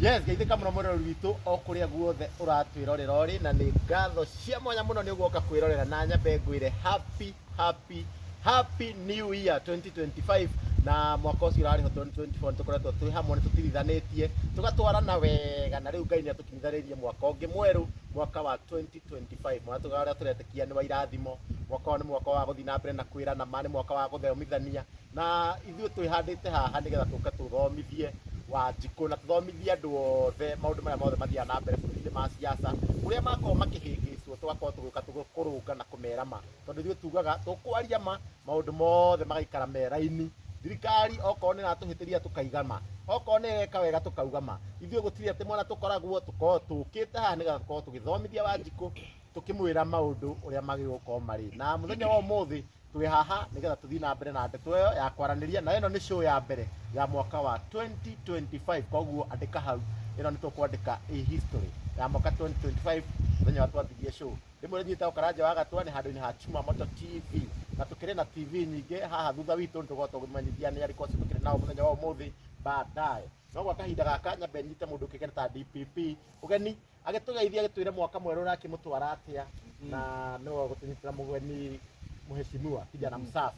Yes, geithĩka mũno mwĩroreri witũ o kũrĩa guothe ũratwĩrorera ũrĩ, na nĩ ngatho cia mwanya mũno nĩ ũguoka kwĩrorera, na nyambe ngwĩre happy happy happy new year 2025. Na mwaka ũcio ũrarĩ ho 2024 nĩ tũkoretwo twĩ hamwe, nĩ tũtirithanĩtie tũgatwarana wega, na rĩu Ngai nĩ atũkinyithanĩirie mwaka ũngĩ mwerũ, mwaka wa 2025, mwaka ũrĩa tũretĩkia nĩ wa irathimo. Mwaka ũyũ nĩ mwaka wa gũthiĩ na mbere na kwĩrana ma, nĩ mwaka wa gũthomithania, na ithuĩ twĩhandĩte haha nĩgetha tũke tũthomithie Wanjikũ na tũthomithie andũ othe maũndũ marĩa mothe mathiaga na mbere bũrũri-inĩ ma siasa, kũrĩa makoragwo makĩhĩngĩcwo, tũgakorwo tũgĩũka kũrũnga na kũmera ma, tondũ ithuĩ tugaga tũkwaria ma, maũndũ mothe magaikara me raini. Thirikari okorwo nĩ ĩratũhĩtĩria tũkaiga ma, okorwo nĩ ĩreka wega tũkauga ma. Ithuĩ gũtirĩ atĩ mwana tũkoragwo, tũkoragwo tũkĩte haha nĩgetha tũkorwo tũgĩthomithia Wanjikũ, tũkĩmwĩra maũndũ ũrĩa magĩrĩirwo gũkorwo marĩ. Na mũthenya wa ũmũthĩ twĩ haha nĩgetha tũthiĩ na mbere na ndeto ĩyo ya kwaranĩria, na ĩno nĩ show ya mbere ya mwaka wa 2025. Koguo andĩka hau, ĩno nĩ tũkwandĩka a history ya mwaka 2025, mũthenya wa twambirie show. Rĩmwe rĩnyitagwo Karanja wa Gatwa, nĩ handũ-inĩ ha Chuma Moto TV, na tũkĩrĩ na TV nyingĩ haha thutha witũ. Nĩ tũgũkorwo tũkĩmenyithia nĩ arĩkũ acio tũkĩrĩ nao mũthenya wa ũmũthĩ baadaye. No gwa kahinda gaka nyambe nyite mũndũ ũkĩgene ta DPP ũgeni, agĩtũgeithia, agĩtwĩre mwaka mwerũ ũrakĩmũtwara atĩa, na nĩwe ũgũtũnyitĩra mũgeni mheshimiwa kijana msafi.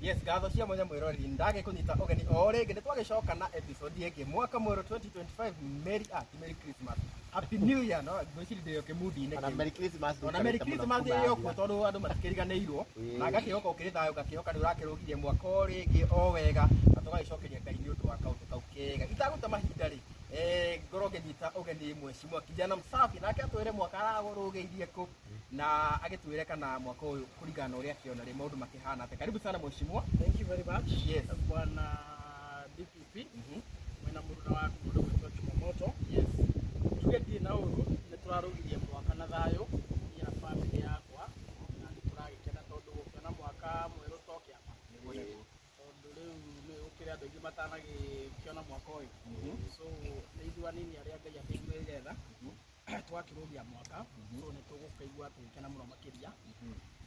Yes, ngatho cia mwanya mwĩroreri, ndagĩkũnyita ũgeni o rĩngĩ. Nĩ twagĩcoka na episode ĩngĩ, mwaka mwerũ 2025. Merry, ah, ti Merry Christmas, Happy New Year. No ngwĩciria ndĩyo kĩmundi-inĩ Ona kĩu. Merry Christmas. Ona Merry Christmas ĩyo kuo, tondũ andũ matikĩriganĩirwo. Na ngakĩhoka ũkĩrĩ thayũ, ngakĩhoka nĩ ũrakĩrũgirie mwaka o rĩngĩ o wega, na tũgagĩcokeria Ngai nĩ ũndũ wa kaũndũ kau kega. Itagũte mahinda rĩ, ngorwo ngĩnyita ũgeni mheshimiwa kijana msafi, nake atwĩre mwaka aragũrũgĩirie kũ, na agĩtwĩre kana mwaka ũyũ kũringana na ũrĩa akĩona rĩ, maũndũ makĩhana atĩa. Karibu sana, mheshimiwa. Thank you very much. Bwana DPP, mwena mũruna waku mũndũ gwĩtwo Chumamoto. Tuge ndirĩ na ũru, nĩ tũrarũgirie mwaka na thayũ, niĩ na family yakwa, na nĩ tũragĩkena tondũ gũkĩona mwaka mwerũ to kĩama. Nĩguo nĩguo. Tondũ rĩu nĩ gũkĩrĩ andũ aingĩ matanagĩkĩona mwaka ũyũ. So nĩ ithuĩ anini arĩa Ngai atũiguĩrĩire tha twakĩrũgia mwaka, so nĩ tũgũkĩigua tũgĩkena mũno makĩria,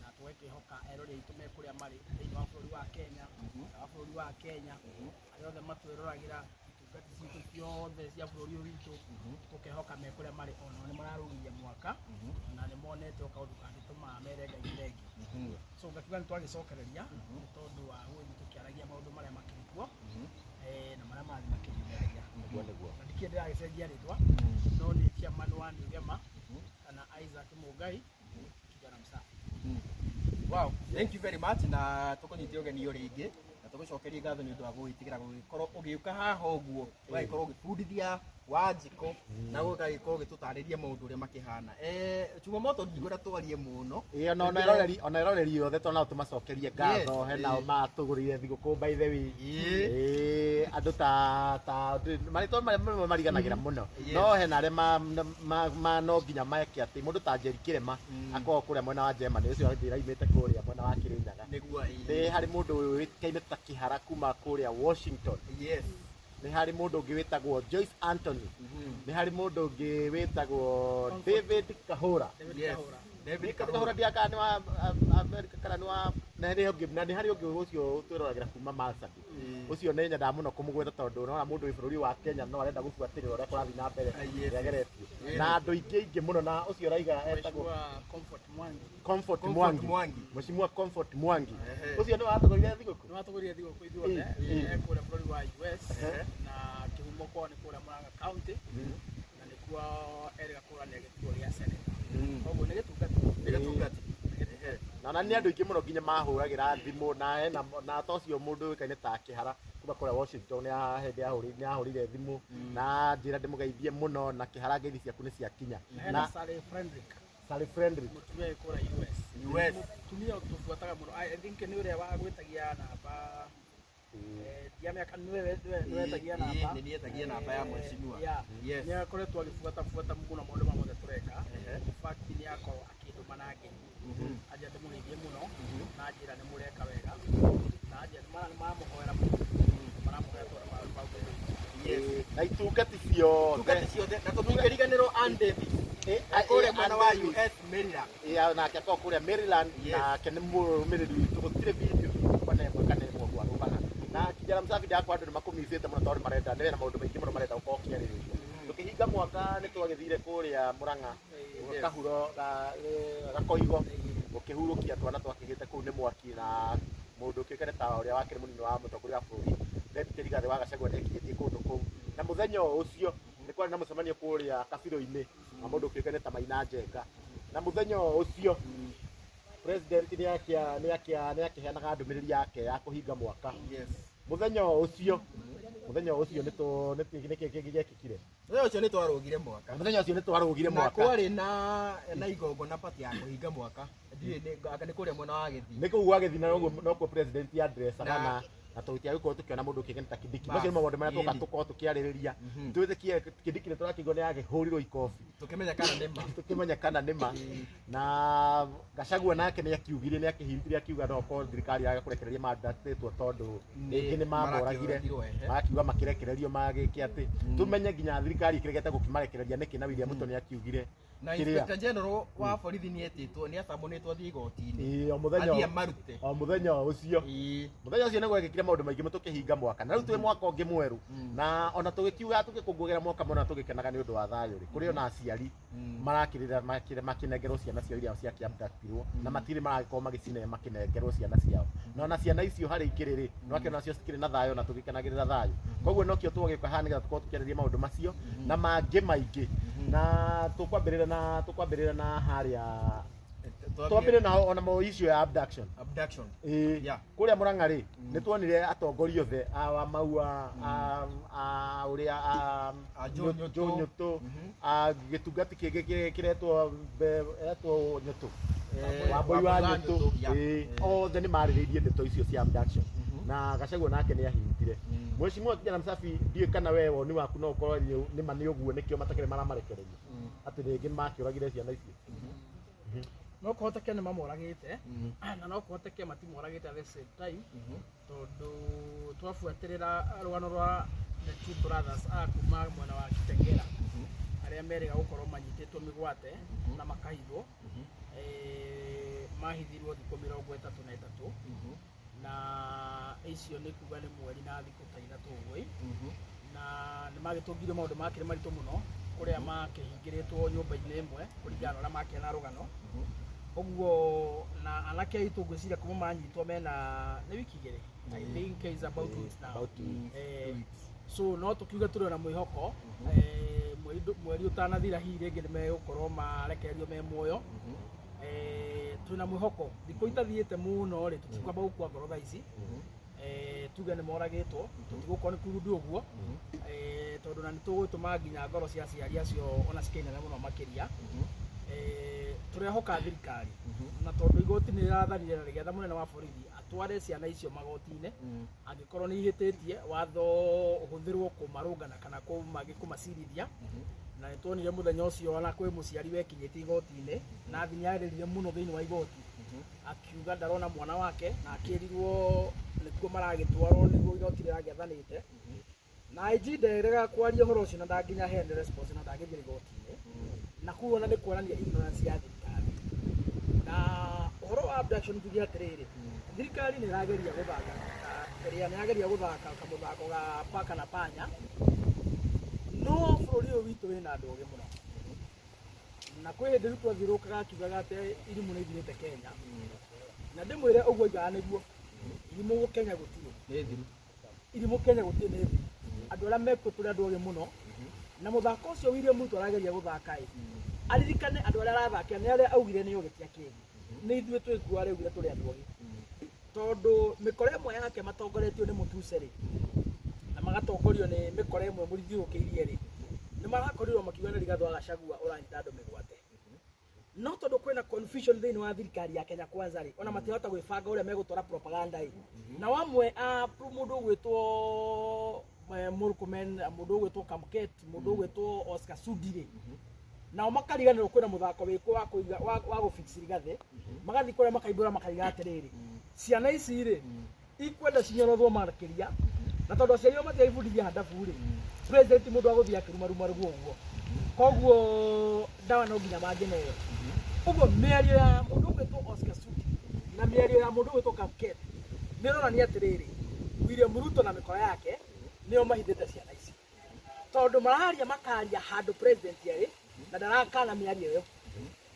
na tũgakĩhoka erori aitũ me kũrĩa marĩ thĩinĩ wa bũrũri wa Kenya, nja wa bũrũri wa Kenya, arĩa othe matwĩroragĩra, itungati citũ ciothe cia bũrũri ũyũ witũ, tũkehoka me kũrĩa marĩ onao nĩ mararũgirie mwaka na nĩ monete o kaũndũ kangĩtũma mere Ngai nĩ thengiũ. So ngakiuga nĩ twagĩcokereria nĩ tondũ wa gũgĩthiĩ tũkĩaragia maũndũ marĩa makĩrĩ kuo na marĩa marathiĩ makĩyumĩragia. Nĩguo nĩguo. Na ndikĩrĩ ndĩragĩcenjia rĩtwa, no nĩ chairman wa New Gema kana Isaac Mũngai kijana msafi. Wow, thank you very much, na tũkũnyite ũgeni o rĩngĩ na tũgũcokerie ngatho nĩ ũndũ wa gũgĩtigĩra gũgĩkorwo ũgĩũka haha ũguo, ũgagĩkorwo ũgĩbundithia Wanjikũ na ũgagĩkorwo ũgĩtũtarĩria maũndũ ũrĩa makĩhana. Chumamoto, ndingwenda twarie mũno. Ĩĩ, ona eroreri othe to nao tũmacokerie ngatho. He nao matũgũrĩire thigũkũ, by the way. Ĩĩ, andũ ta marĩtwa marĩa mamwe mariganagĩra mũno, no hena arĩa ma no nginya meke atĩ mũndũ ta Njeri Kĩrema akoragwo kũrĩa mwena wa Germany, ũcio anjĩra aumĩte kũrĩa mwena wa Kĩrĩnyaga. Nĩ harĩ mũndũ ũĩkaine ta Kĩhara kuma kũrĩa Washington. Nĩ harĩ mũndũ ũngĩ wĩtagwo Joyce Anthony. Nĩ harĩ mũndũ ũngĩ wĩtagwo David Kahũra. David Kahũra. David David Kahũra Kahũra. Ndiaka nĩ wa America kana nĩ wa na nĩ ũngĩ, na nĩ harĩ ũngĩ ũcio twĩroragĩra kuma Marsabit. Ũcio nĩ nyendaga mũno kũmũgweta tondũ ũrona mũndũ wĩ bũrũri wa Kenya no arenda gũbuatĩrĩra ũrĩa kũrathiĩ na mbere Yes. ũrĩa ageretie na andũ aingĩ aingĩ mũno, na ũcio ũraiga etagwo Mheshimiwa Comfort Mwangi. Comfort Comfort Mwangi. Mwangi. Mheshimiwa Comfort Mwangi. Ũcio nĩ watũgũrire thigũkũ. Nĩ watũgũrire thigũkũ ithuothe. E kũrĩa bũrũri wa US, na kĩhumo kwao nĩ kũrĩa Murang'a County, na nĩkuo erĩga kũrania gĩturwa gĩa senator, koguo nĩ gĩtungati. Nĩ gĩtungati. Na nĩ andũ aingĩ mũno nginya mahũragĩra thimũ, na hena na ta ũcio mũndũ ũĩkaine ta Kĩhara kuma kũrĩa Washington, nĩ hĩndĩ nĩ ahũrĩire thimũ na njĩra ndĩmũgeithie mũno. Na Kĩhara, ngeithi ciaku nĩ ciakinya. Na hena Na Sally Frederick. Sally Frederick. Mũtumia wĩ kũrĩa US. US. Mũtumia ũtũbuataga mũno. I think nĩ ũrĩa wa gwĩtagia namba, ndiamenya kana nĩwe wetagia namba. Nĩ nietagia namba ya mheshimiwa. Nĩ akoretwo agĩbuata buata mũno maũndũ ma mothe tũreka. In fact, nĩ akorwo akĩndũma na ngeithi, anjĩra ndĩmũgeithie mũno, na anjĩra nĩ mũreka wega, na anjĩra nĩ maramũhoera mũno, maramũhoera tondũ maũndũ Na itungati ciothe. Tungati ciothe, na tũtingĩriganĩrwo Ann Davis kũrĩa mwena wa US Maryland. Ĩĩ, nake akoragwo kũrĩa Maryland. Nake nĩ mũrũmĩrĩri witũ, gũtirĩ video kana ĩmwe kana ĩmwe kwarũgaga. Na kijana msafi, ndakwa andũ nĩ makũmicĩte mũno tondũ marenda nĩ wena maũndũ maingĩ mũno marenda gũkorwo ũkĩarĩrĩria. Twagĩthire kũrĩa Murang'a kahuro gakoigo gũkĩhurũkia twana twakĩgĩte kũu nĩ mwaki na mũndũ ũkĩũĩkaine ta ũrĩa wakĩrĩ mũnini wa mũtongoria wa bũrũri Deputy Rigathĩ wa Gachagua nĩekinyĩtie kũndũ kũu na mũthenya o ũcio nĩ kwarĩ na mũcemanio kũrĩa kabirũ-inĩ wa mũndũ ũkĩũĩkaine ta Maina Njenga na mũthenya o ũcio president nĩakĩheanaga ndũmĩrĩri yake ya kũhinga mwaka. Mũthenya o ũcio nĩ nĩkĩ kĩngĩ gĩekĩkire? Mũthenya ũcio nĩ twarũgire mwaka. Mũthenya ũcio nĩ twarũgire Na mwaka. kwarĩ na igongona pati ya kũhinga mwaka. Ndiũĩ anga nĩ kũrĩa mwena wa Gĩthii. Nĩ kũu gwa Gĩthii na nokuo president addressaga na tũtiagĩkorwo tũkĩona mũndũ ũkĩgeni ta Kindiki. Bas, Macio nĩ maũndũ marĩa tũka ĩni. tũkorwo tũkĩarĩrĩria. Twĩtĩkie Kindiki nĩ tũrakĩigua nĩ agĩhũrirwo ikobi. Tũkĩmenya kana nĩ ma. Tũkĩmenya kana nĩ ma. Na Gachagua nake nĩ akiugire nĩ akĩhintire akiuga no korwo thirikari yaga kũrekereria mandatĩtwo tondũ rĩngĩ nĩ mamoragire. Marakĩũragirwo, ehe. Makiuga makĩrekererio magĩke atĩ tũmenye nginya thirikari ĩkĩregete gũkĩmarekereria nĩkĩ na William Ruto nĩ akiugire Na kĩrĩa. Inspector General wa borithi nĩ etĩtwo nĩ acamunĩtwo athiĩ igoti-inĩ. Ĩĩ, o mũthenya Athiĩ amarute. o mũthenya o ũcio. Ĩĩ. Mũthenya ũcio nĩ gwekĩkire maũndũ maingĩ tũkĩhinga mwaka na rĩu twĩ mwaka ũngĩ mwerũ na ona tũgĩkiuga tũgĩkũngũĩra mwaka mũno tũgĩkenaga nĩ ũndũ wa thayũ rĩ kũrĩ ona aciari marakĩrĩra makĩnengerwo ciana ciao iria ciakĩabductirwo na matirĩ maragĩkorwo magĩcine makĩnengerwo ciana ciao na ona ciana icio harĩ ikĩrĩ rĩ nĩwakĩona nacio cikĩrĩ na thayũ na tũgĩkenagĩrĩra thayũ koguo nokĩo twagĩũka haha nĩgetha tũkorwo tũkĩarĩria maũndũ macio na mangĩ maingĩ na tũkwambĩrĩra na harĩa twambĩrĩre na ona mo issue ya abduction. Abduction. Ĩĩ. Yeah. Kũrĩa Murang'a rĩ nĩ tuonire atongoria othe a wa Maua a ũrĩa a A Joe Nyũtũ. Joe Nyũtũ a gĩtungati kĩngĩ kĩretwo etwo Nyũtũ Wambũi wa Nyũtũ. Yeah. Ĩĩ, othe nĩ marĩrĩirie ndeto icio cia abduction na Gachagua nake nĩ ahintire. Mheshimiwa Kijana Msafi, ndiũĩ kana we woni waku no ũkorwo nĩ ma nĩ ũguo nĩkĩo matakĩrĩ maramarekereria atĩ rĩngĩ makĩũragire ciana icio. No kũhoteke nĩ mamoragĩte na no kũhoteke matimoragĩte at the same time tondũ twabuatĩrĩra rũgano rwa the two brothers a kuma mwena wa Kitengela arĩa merĩga gũkorwo manyitĩtwo mĩgwate na makahithwo, mahithirwo thikũ 33 na icio nĩ kuga nĩ mweri na thikũ ta 3 ũguo na nĩ magĩtũngire maũndũ makĩrĩ maritũ mũno kũrĩa makĩhingĩrĩtwo nyũmba-inĩ ĩmwe kũringana na ũrĩa makĩona rũgano ũguo na anake aitũ ngwĩciria kuma manyitwo mena nĩ wiki 2 I think is about 2 weeks now. About 2 weeks. So no tũkiuge tũrĩ na mwĩhoko mweri ũtanathira hihi rĩngĩ nĩ megũkorwo marekererio me muoyo. Twĩna mwĩhoko thikũ itathiĩte mũno rĩ tũtikwamba gũkua ngoro thaa ici tuge nĩ moragĩtwo tũtigũkorwo nĩ kurundu ũguo tondũ na nĩ tũgũtũma nginya ngoro cia aciari acio ona cikĩinana mũno makĩria. Tũrehoka thirikari na tondũ igoti nĩ rĩrathanire na rĩgĩatha mũnene wa borithi atware ciana icio magoti-inĩ angĩkorwo nĩ ihĩtĩtie watho ũhũthĩrwo kũmarũngana kana kũmacirithia na nĩ tuonire mũthenya ũcio ona kwĩ mũciari wekinyĩtie igoti-inĩ na athinyarĩrire mũno thĩinĩ wa igoti akiuga ndarona mwana wake na akĩrirwo nĩkuo maragĩtwarwo nĩguo igoti rĩragĩathanĩte na IG nderega kwaria ũhoro ũcio na ndanginya heane response na ndangĩthiĩ igoti-inĩ na kũu ona nĩ kuonania ignorance ya thirikari na ũhoro wa abduction njuge atĩrĩrĩ thirikari nĩ ĩrageria gũthaka ĩrĩa nĩ ĩrageria gũthaka kamũthako ga paka na panya no bũrũri ũyũ witũ wĩna andũ ogĩ mũno na kwĩ hĩndĩ Ruto athiũrũrũkaga akiugaga atĩ irimũ nĩ ithirĩte Kenya na ndĩmwĩre ũguo aigaga nĩguo irimũ Kenya gũtirĩ Nĩ thiru. irimũ Kenya gũtirĩ nĩ thiru andũ arĩa mekuo tũrĩ andũ ogĩ mũno na mũthako ũcio William Ruto arageria gũthaka ĩ aririkane andũ arĩa arathakĩra nĩ arĩa augire nĩ ogĩ ti akĩgu nĩ ithuĩ twĩkuo arĩa augire tũrĩ andũ ogĩ tondũ mĩkora ĩmwe yake matongoretio nĩ Mũtuse rĩ na magatongorio nĩ mĩkora ĩmwe mũrithiũrũkĩirie rĩ nĩ marakorirwo makiuga nĩ Rigathĩ wa Gachagua ũranyita andũ mĩgwate no tondũ kwĩna confusion thĩinĩ wa thirikari ya Kenya Kwanza rĩ ona matirahota gwĩbanga ũrĩa megũtwara propaganda ĩ na wamwe a mũndũ ũgwĩtwo Murkomen mũndũ ũgwĩtwo Kamket mũndũ ũgwĩtwo Oscar Sudi rĩ nao makariganĩrwo kwĩna mũthako wĩkũ wa kũiga wa gũfix Rigathĩ magathiĩ kũrĩa makaimbũra makaiga atĩrĩrĩ ciana ici rĩ ikwenda cinyorothwo makĩria na tondũ aciari ao matiagĩbundithia handabu rĩ president mũndũ agũthiĩ akĩrumaruma ruo ũguo koguo ndawa no nginya mangĩneo ũguo mĩario ya mũndũ ũgwĩtwo Oscar Sudi na mĩario ya mũndũ ũgwĩtwo Kamket nĩ ĩronania atĩrĩrĩ William Ruto na mĩkora yake nĩo mahithĩte ciana ici tondũ mararia makaria handũ president arĩ Na ndarakana mĩario ĩyo.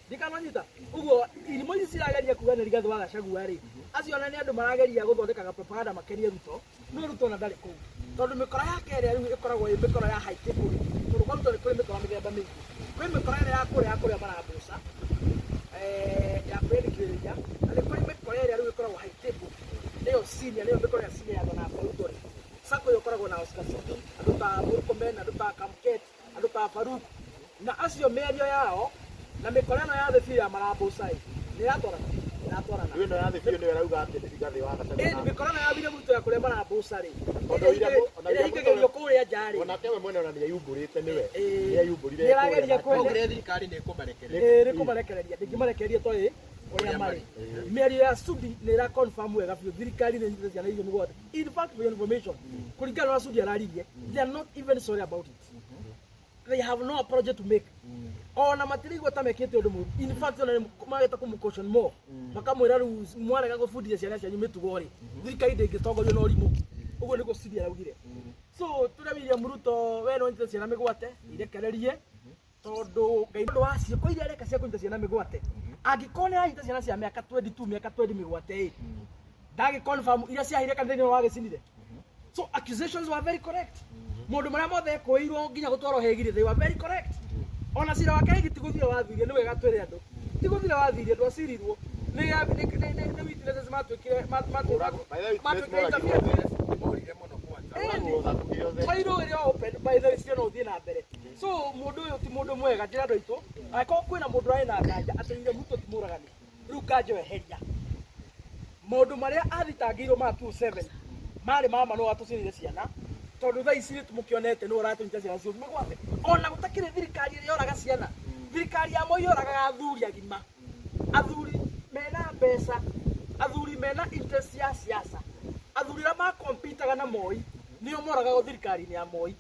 Ndikananyita ũguo irimũ ici cirageria kuga nĩ Rigathĩ wa Gachagua rĩ, acio ona nĩ andũ marageria gũthondekaga propaganda makerie Ruto. No Ruto ona ndarĩ kũu, tondũ mĩkora yake ĩrĩa rĩu ĩkoragwo ĩ mĩkora ya high table rĩ, tondũ kwa Ruto nĩ kũrĩ mĩkora mĩthemba mĩingĩ. Kwĩ mĩkora ĩrĩa ya kũrĩa ya kũrĩa marambuca, ya kwĩyandĩkithĩria, na nĩ kũrĩ mĩkora ĩrĩa rĩu ĩkoragwo high table, nĩyo senior, nĩyo mĩkora ya senior ya thana kwa Ruto rĩ. Sacco ĩyo ĩkoragwo na Oscar Sudi, andũ ta Murkomen, andũ ta Kamket, andũ ta Faruk, na acio mĩario yao na mĩkora ĩno ya thĩ biũ ya marambuca ĩ nĩ ĩratwarana, ĩratwarana. Rĩu ĩno ya thĩ biũ nĩyo ĩrauga atĩ nĩ Rigathĩ wa Gachagua. Ĩni mĩkora ĩno ya William Ruto ya kũrĩa marambuca rĩ, Tondũ ona ĩrĩa William Ruto ĩikagĩrio kũrĩa nja rĩ, onake we mwene ona nĩeyumbũrĩte nĩwe. Ĩĩ. Nĩeyumbũrire Nĩ arageria kũrĩa kwenda- Kũrĩa thirikari nĩ ĩkũmarekereria. Ĩĩ, nĩ kũmarekereria, ndĩngĩmarekereria to ĩ ũrĩa marĩ. Mĩario ya Sudi nĩ ĩra confirm wega biũ thirikari nĩ ĩnyitĩte ciana icio mĩgwate. In fact, for your information, kũringana na ũrĩa Sudi araririe, they are not even sorry about it. They have no apology to make. Ona matiraigua ta mekĩte ũndũ mũru. In fact, ona nĩ magĩte kũmũ caution more, makamwĩra rĩu mwarega gũbundithia ciana cianyu mĩtugo rĩ, thirikari ndĩngĩtongorio na ũrimũ. Ũguo nĩguo Sudi araugire. So tũrĩa William Ruto, we no ũnyite ciana mĩgwate, irekererie, tondũ Ngai ũndũ wa ciĩko iria areka cia kũnyita ciana mĩgwate, angĩkorwo nĩ aranyita ciana cia mĩaka 22, mĩaka 20 mĩgwate ĩ, ndagĩ confirm iria ciaheire kanitha-inĩ wagĩcinire. So accusations were very correct. Maũndũ marĩa mothe ekũĩirwo nginya gũtwarwo hegirĩ, they were very correct. Ona cira wake hegi ti gũthira wathirie, nĩ wega twĩre andũ ti gũthira wathirie, ndwacirirwo nĩ witnesses matuĩkire By the way, matuĩkire witnesses interference. Morire mũno kwanza. Ĩni. Fairo ĩrĩa open by the way cio no ũthiĩ na mbere. So mũndũ ũyũ ti mũndũ mwega. Njĩra andũ aitũ, angĩkorwo kwĩna mũndũ ũrarĩ na nganja atĩ William Ruto ti mũragani, rĩu nganja ĩyo eheria. Maũndũ marĩa athitangĩirwo ma 27 marĩ mama no atũcinire ciana, tondũ thaa ici nĩ tũmũkĩonete nĩ ũratũnyita ciana cio mĩgwate, ona gũtakĩrĩ thirikari ĩrĩa yoraga ciana. Thirikari ya Moi yoragaga athuri agima, athuri mena mbeca, athuri mena interest ya siasa, athuri arĩa makompitaga na Moi nĩo moragagwo thirikari-inĩ ya Moi.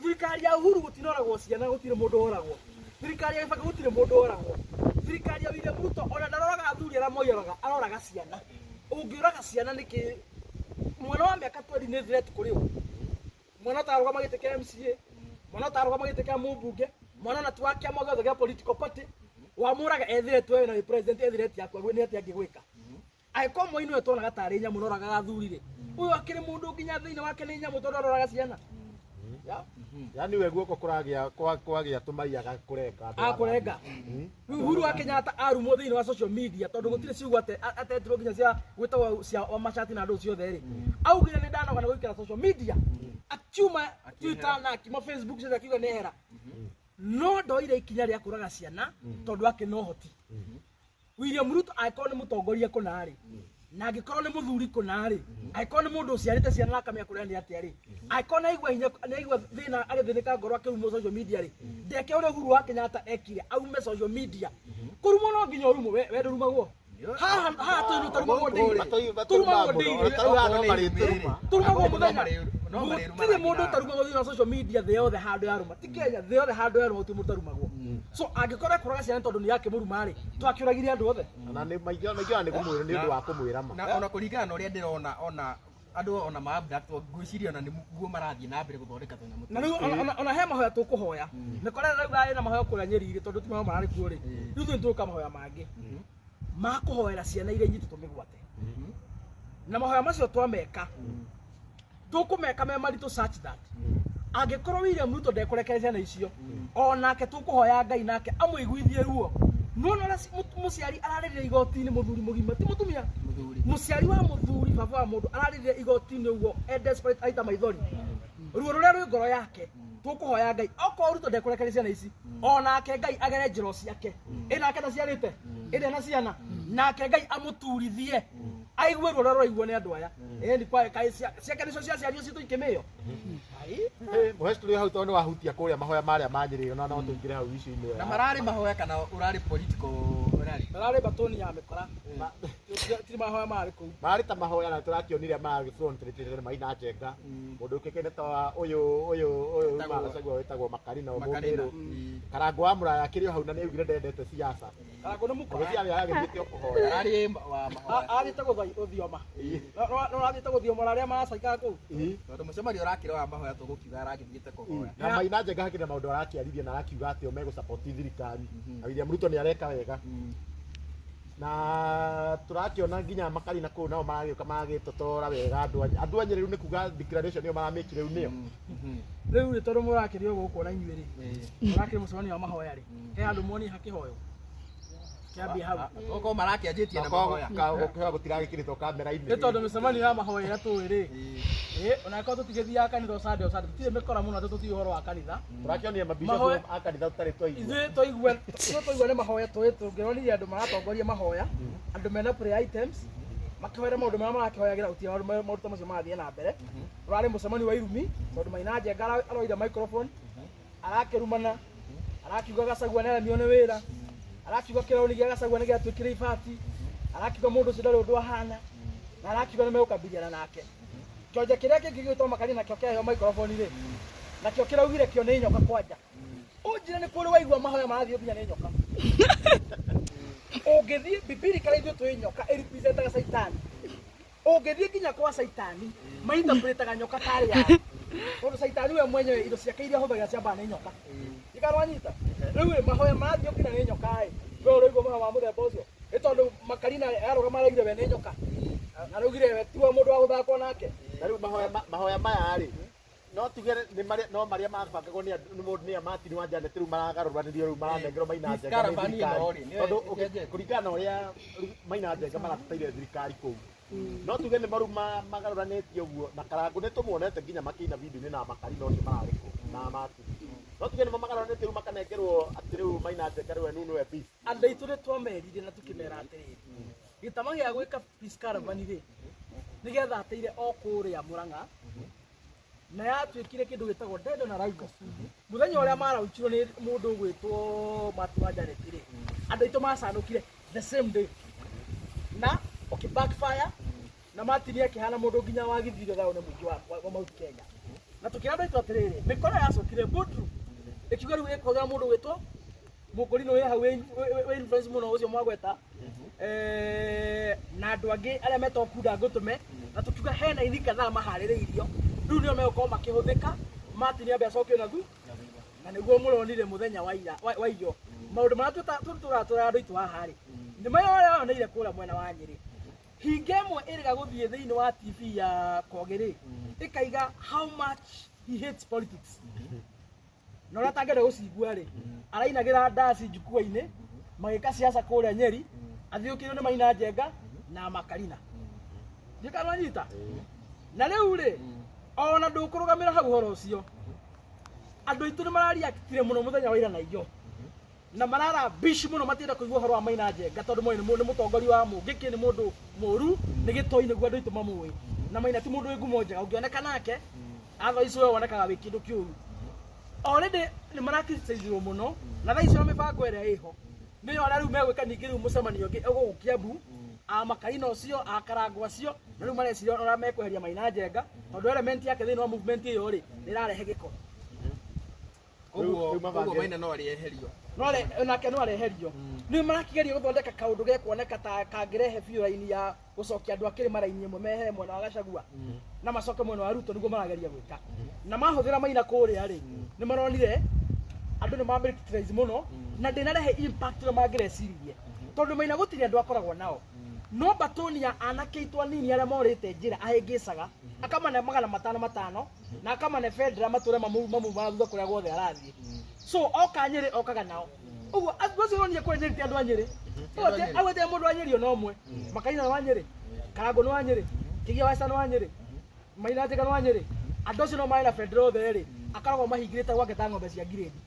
Thirikari ya Uhuru gũtinoragwo ciana, gũtirĩ mũndũ woragwo. Thirikari ya Kibaki gũtirĩ mũndũ woragwo. Thirikari ya William Ruto ona ndaroraga athuri arĩa Moi oroga, aroraga ciana. Ũngĩũraga ciana nĩkĩ? Mwana wa mĩaka 20 nĩ threat kũrĩ ũ? Mwana ũtarũgama gĩtĩ kĩa MCA, mwana ũtarũgama gĩtĩ kĩa mũmbunge, mwana ona ti wa kĩama gĩothe gĩa political party, wamũraga e threat wewe na wĩ president, e threat yaku nĩ atĩa angĩgwĩka? Angĩkorwo Moi nĩwe tuonaga tarĩ nyamũ noragaga athuri rĩ, ũyũ akĩrĩ mũndũ nginya thĩinĩ wake nĩ nyamũ, tondũ aroraga ciana. Yeah. Yani we guoko kũragĩa kwagĩa tũmaiaga kũrenga andũ. Akũrenga. Rĩu Uhuru wa Kenyatta arumwo thĩinĩ wa social media, tondũ gũtirĩ ciugo atetirwo nginya cia gwĩtagwo cia wa macati na andũ ciothe rĩ, augire nĩ ndanoga nĩ gũikara social media, akiuma Twitter na akiuma Facebook ciothe, akiuga nĩ ehera, no ndoire ikinya rĩa kũraga ciana tondũ akĩ na ũhoti. William Ruto angĩkorwo nĩ mũtongoria kũna rĩ, na angĩkorwo nĩ mũthuri kũna rĩ, angĩkorwo nĩ mũndũ ũciarĩte ciana na akamenya kũrĩa nĩ atĩa rĩ, angĩkorwo nĩ aigua hinya, nĩ aigua thĩna, agĩthĩnĩka ngoro akĩrumwo social media rĩ, ndeke ũrĩa Uhuru wa Kenyatta ekire, aume social media. Kũrumwo no nginya ũrumwo. We ndũrumagwo haha haha tũĩ nĩ ũtarumagwo daily? Tũrumagwo daily. Tũrumagwo mũthenya. Gũtirĩ mũndũ ũtarumagwo thĩinĩ wa social media thĩ yothe handũ yarũma. Ti Kenya, thĩ yothe handũ yarũma gũtirĩ mũndũ ũtarumagwo. So angĩkorwo ekũraga ciana tondũ nĩ yakĩmũruma rĩ, twakĩũragire andũ othe. Na nĩ maingĩ maingĩ nĩ kũmwĩra nĩ ũndũ wa kũmwĩra ma. Na ona kũringana na ũrĩa ndĩrona, ona andũ ona ma abduct, ngwĩciria ona nĩguo marathiĩ na mbere gũthondeka tũnyamũ. Na rĩu ona he mahoya tũkũhoya. Mĩkora ĩrĩa rauga ĩna mahoya kũrĩa Nyeri rĩ, tondũ ti mahoya mararĩ kuo rĩ, rĩu ithuĩ nĩtũgũka mahoya mangĩ ma kũhoera ciana iria inyitĩtwo mĩgwate. Na mahoya macio twameka, tũkũmeka me maritũ such that angĩkorwo William Ruto ndekũrekereria ciana icio, onake tũkũhoya Ngai nake amũiguithie ruo. Nĩwona ũrĩa mũciari ararĩrĩra igoti-inĩ, mũthuri mũgima, ti mũtumia, Mũthuri. Mũciari wa mũthuri, baba wa mũndũ, ararĩrĩra igoti-inĩ ũguo e desperate, aita maithori, ruo rũrĩa rwĩ ngoro yake. Tũkũhoya Ngai okorwo Ruto ndekũrekereria ciana ici, onake Ngai agere njĩra o ciake ĩ nake ndaciarĩte ĩrĩa na ciana, nake Ngai amũturithie aigue ruo rũrĩa rũraiguo nĩ andũ aya. Ĩni kwa kaĩ ciake nĩcio ciaciario citũ ikĩmĩo. Mũheci, tũrĩ hau tondũ nĩ wahutia kũrĩa mahoya marĩa manyĩrĩire, na no tũingĩre hau icio-inĩ ĩyo. Na mararĩ mahoya kana ũrarĩ political ũrarĩ? Mararĩ batoni ya mĩkora, ti mahoya marĩ kũu. Marĩ ta mahoya, na tũrakĩonire marĩ front nĩ maina njenga mũndũ ũkĩkene ta ũyũ ũyũ ũyũ. Kuma Gachagua wĩtagwo Makarina Makarina. Mũmĩrũ. Karangũ wa Mũraya akĩrĩ o hau na nĩ augire ndendete siasa. Karangũ nĩ mũkora. Ngwĩciria agĩthiĩte o kũhoya. Ararĩ wa mahoya. Athiĩte gũthioma. No athiĩte gũthioma arĩa maracaikaga kũu. Tondũ mũcemanio ũrakĩra wa mahoya tũgũkiuga aragĩthiĩte kũhoya. Na Maina Njenga hakĩrĩ na maũndũ arakĩaririe na arakiuga atĩ o megũ-support thirikari. Na William Ruto nĩ areka wega. Na tũrakĩona nginya Makarina kũu nao maragĩũka magagĩtotora wega andũ a andũ a Nyĩrĩ rĩu nĩ kuga declaration ĩyo maramĩkire rĩu nĩyo. Rĩu rĩ tondũ mũrakĩrĩ o gũkũ na inyuĩ rĩ, mũrakĩrĩ mũcemanio wa mahoya rĩ, he handũ muonire hakĩhoywo? Kĩambie hau. Okorwo marakĩanjĩtie na mahoya. Gũkĩhoya gũtiragĩkĩrĩtwo kamera-inĩ. Nĩ tondũ mĩcemanio ya mahoya ĩrĩa tũĩ rĩ, ona angĩkorwo tũtigĩthiaga kanitha o Sunday o Sunday, tũtirĩ mĩkora mũno atĩ tũtiũĩ ũhoro wa kanitha. Tũrakĩonire mabishop Mahoya- a kanitha tũtarĩ twaigua. Ithuĩ twaigua, ithuĩ twaigua nĩ mahoya tũĩ, tũngĩronire andũ maratongoria mahoya, andũ mena prayer items, makĩhoera maũndũ marĩa marakĩhoyagĩra gũtirĩ maũndũ ta macio marathiĩ na mbere. Ũrarĩ mũcemanio wa irumi, tondũ Maina Njenga aroire microphone, arakĩrumana, arakiuga Gachagua nĩ aremio nĩ wĩra, arakiuga kĩrauni gĩa Gachagua nĩ gĩatuĩkire ibati, arakiuga mũndũ ũcio ndarĩ ũndũ ahana, na arakiuga nĩ megũkabiliana nake. Kĩonje kĩrĩa kĩngĩ gĩgwĩtwo Makarina nakĩo kĩaheo microphone rĩ, nakĩo kĩraugire kĩo nĩ nyoka kwanja. Ũnjĩre nĩ kũrĩ waigua mahoya marathiĩ nginya nĩ nyoka. Ũngĩthiĩ biblically ithuĩ twĩ nyoka ĩrepresentaga Caitani. Ũngĩthiĩ nginya kwa Caitani, mainterpretaga nyoka tarĩ yao. Tondũ Caitani we mwenyewe indo ciake iria ahũthagĩra ciambaga nĩ nyoka. Ikarwanyita. Rĩu rĩ mahoya marathiĩ nginya nĩ nyoka ĩ. We ũraigua mahoya ma mũthemba ũcio. Nĩ tondũ Makarina arũgama araugire we nĩ nyoka. Araugire we tiwe mũndũ wa gũthakwo nake. Na rĩu mahoya maya rĩ, no tuge nĩ marĩa no marĩa mabangagwo nĩ andũ nĩ mũndũ nĩ a Martin wa Janet rĩu maragarũranĩrio rĩu maranengerwo Maina Njenga nĩ Caravan thirikari. ĩno rĩ, nĩyo Tondũ ĩcenjetie. kũringana na ũrĩa rĩu Maina Njenga marateteire thirikari kũu. No tuge nĩ maru magarũranĩtie ũguo na Karangũ nĩ tũmuonete nginya makĩina video-inĩ na Makarina ũcio mararĩ kũu na Martin. No tuge nĩ magarũranĩtie rĩu makanengerwo atĩ rĩu Maina Njenga rĩu we nĩwe peace. Andũ aitũ nĩ twamerire na tũkĩmera atĩrĩrĩ, gĩtama gĩa gwĩka peace caravan rĩ, nĩ gĩathatĩire o kũrĩa Mũrang'a, na yatuĩkire kĩndũ gĩtagwo Dedo na Raigo. Mũthenya ũrĩa maraunchirwo nĩ mũndũ ũgwĩtwo Martin wa Janet rĩ, andũ aitũ macanũkire the same day na ũkĩ backfire na Martin akĩhana mũndũ nginya wagithirio thayũ nĩ mũingĩ wa Mount Kenya. Na tũkĩra andũ aitũ atĩrĩrĩ, mĩkora yacokire boardroom ĩkiuga rĩu ĩkũhũthĩra mũndũ ũgwĩtwo Mũkũrinũ wĩ hau wĩ influence mũno ũcio mwagweta, na andũ angĩ arĩa metagwo Kunda Ngũtũme, na tũkiuga hena ithi kadhaa maharĩrĩirio rĩu nĩo megũkorwo makĩhũthĩka. Martin ambe acokio na na nĩguo mũronire mũthenya wa ira wa iyo. Maũndũ marĩa tũratwĩra andũ aitũ haha rĩ, nĩ marĩa arĩa oneire kũrĩa mwena wa Nyĩrĩ. Hinga ĩmwe ĩrĩga gũthiĩ thĩinĩ wa TV ya Kogi rĩ, ĩkaiga how much he hates politics. Na ũrĩa atangĩenda gũcigua rĩ, arainagĩra ndaci njukua-inĩ, magĩka siasa kũrĩa Nyeri, athiũkĩirwo nĩ Maina Njenga na Makarina. Ndiũĩ kana wanyita? Na rĩu rĩ, ona ndũkũrũgamĩra hau ũhoro ũcio, andũ aitũ nĩ marareactire mũno mũthenya wa ira na iyo. Na marara bish mũno matienda kũigua ũhoro wa Maina Njenga tondũ moĩ nĩ mũtongoria wa mũngĩkĩ, nĩ mũndũ mũru, nĩ gĩtoi nĩguo andũ aitũ mamũĩ. Na Maina ti mũndũ wĩ ngumo njega, ũngĩoneka nake, otherwise we wonekaga wĩ kĩndũ kĩũru. Already nĩ maracriticizirwo mũno, na thaa icio mĩbango ĩrĩa ĩho nĩyo arĩa rĩu megwĩka ningĩ rĩu mũcemanio ũngĩ ũgũkũ Kiambu, a Makarina ũcio, a Karangũ acio, na rĩu mareciria ũrĩa mekweheria Maina Njenga tondũ element yake thĩinĩ wa movement ĩyo rĩ, nĩ ĩrarehe gĩko. Koguo Rĩu mabange- koguo Maina no arĩeherio. No nake no areherio. Nĩ marakĩgeria gũthondeka kaũndũ gekuoneka ta kangĩrehe biũ raini ya gũcokia andũ a kĩrĩma raini ĩmwe mehere mwena wa Gachagua na macoke mwena wa Ruto, nĩguo marageria gwĩka. Na mahũthĩra Maina kũrĩa rĩ, nĩ maronire andũ nĩ mamĩcriticize mũno na ndĩnarehe impact ũrĩa mangĩreciririe, tondũ Maina gũtirĩ andũ akoragwo nao, no batoni ya anake aitũ anini arĩa morĩte njĩra ahĩngĩcaga, akamane 500 500 na akamane bendera matũre mamumaga thutha kũrĩa guothe arathiĩ. So oka Nyĩrĩ okaga nao ũguo andũ acio ũronire kũrĩa Nyĩrĩ ti andũ a Nyĩrĩ. Agwete mũndũ wa Nyĩrĩ ona ũmwe. Makarina nĩ wa Nyĩrĩ, Karangũ nĩ wa Nyĩrĩ, Kĩgia wa Esther nĩ wa Nyĩrĩ, Maina Njenga nĩ wa Nyĩrĩ. Andũ acio no marĩ na bendera othe rĩ, akoragwo mahingĩrĩte gwake ta ng'ombe cia ngirĩndi,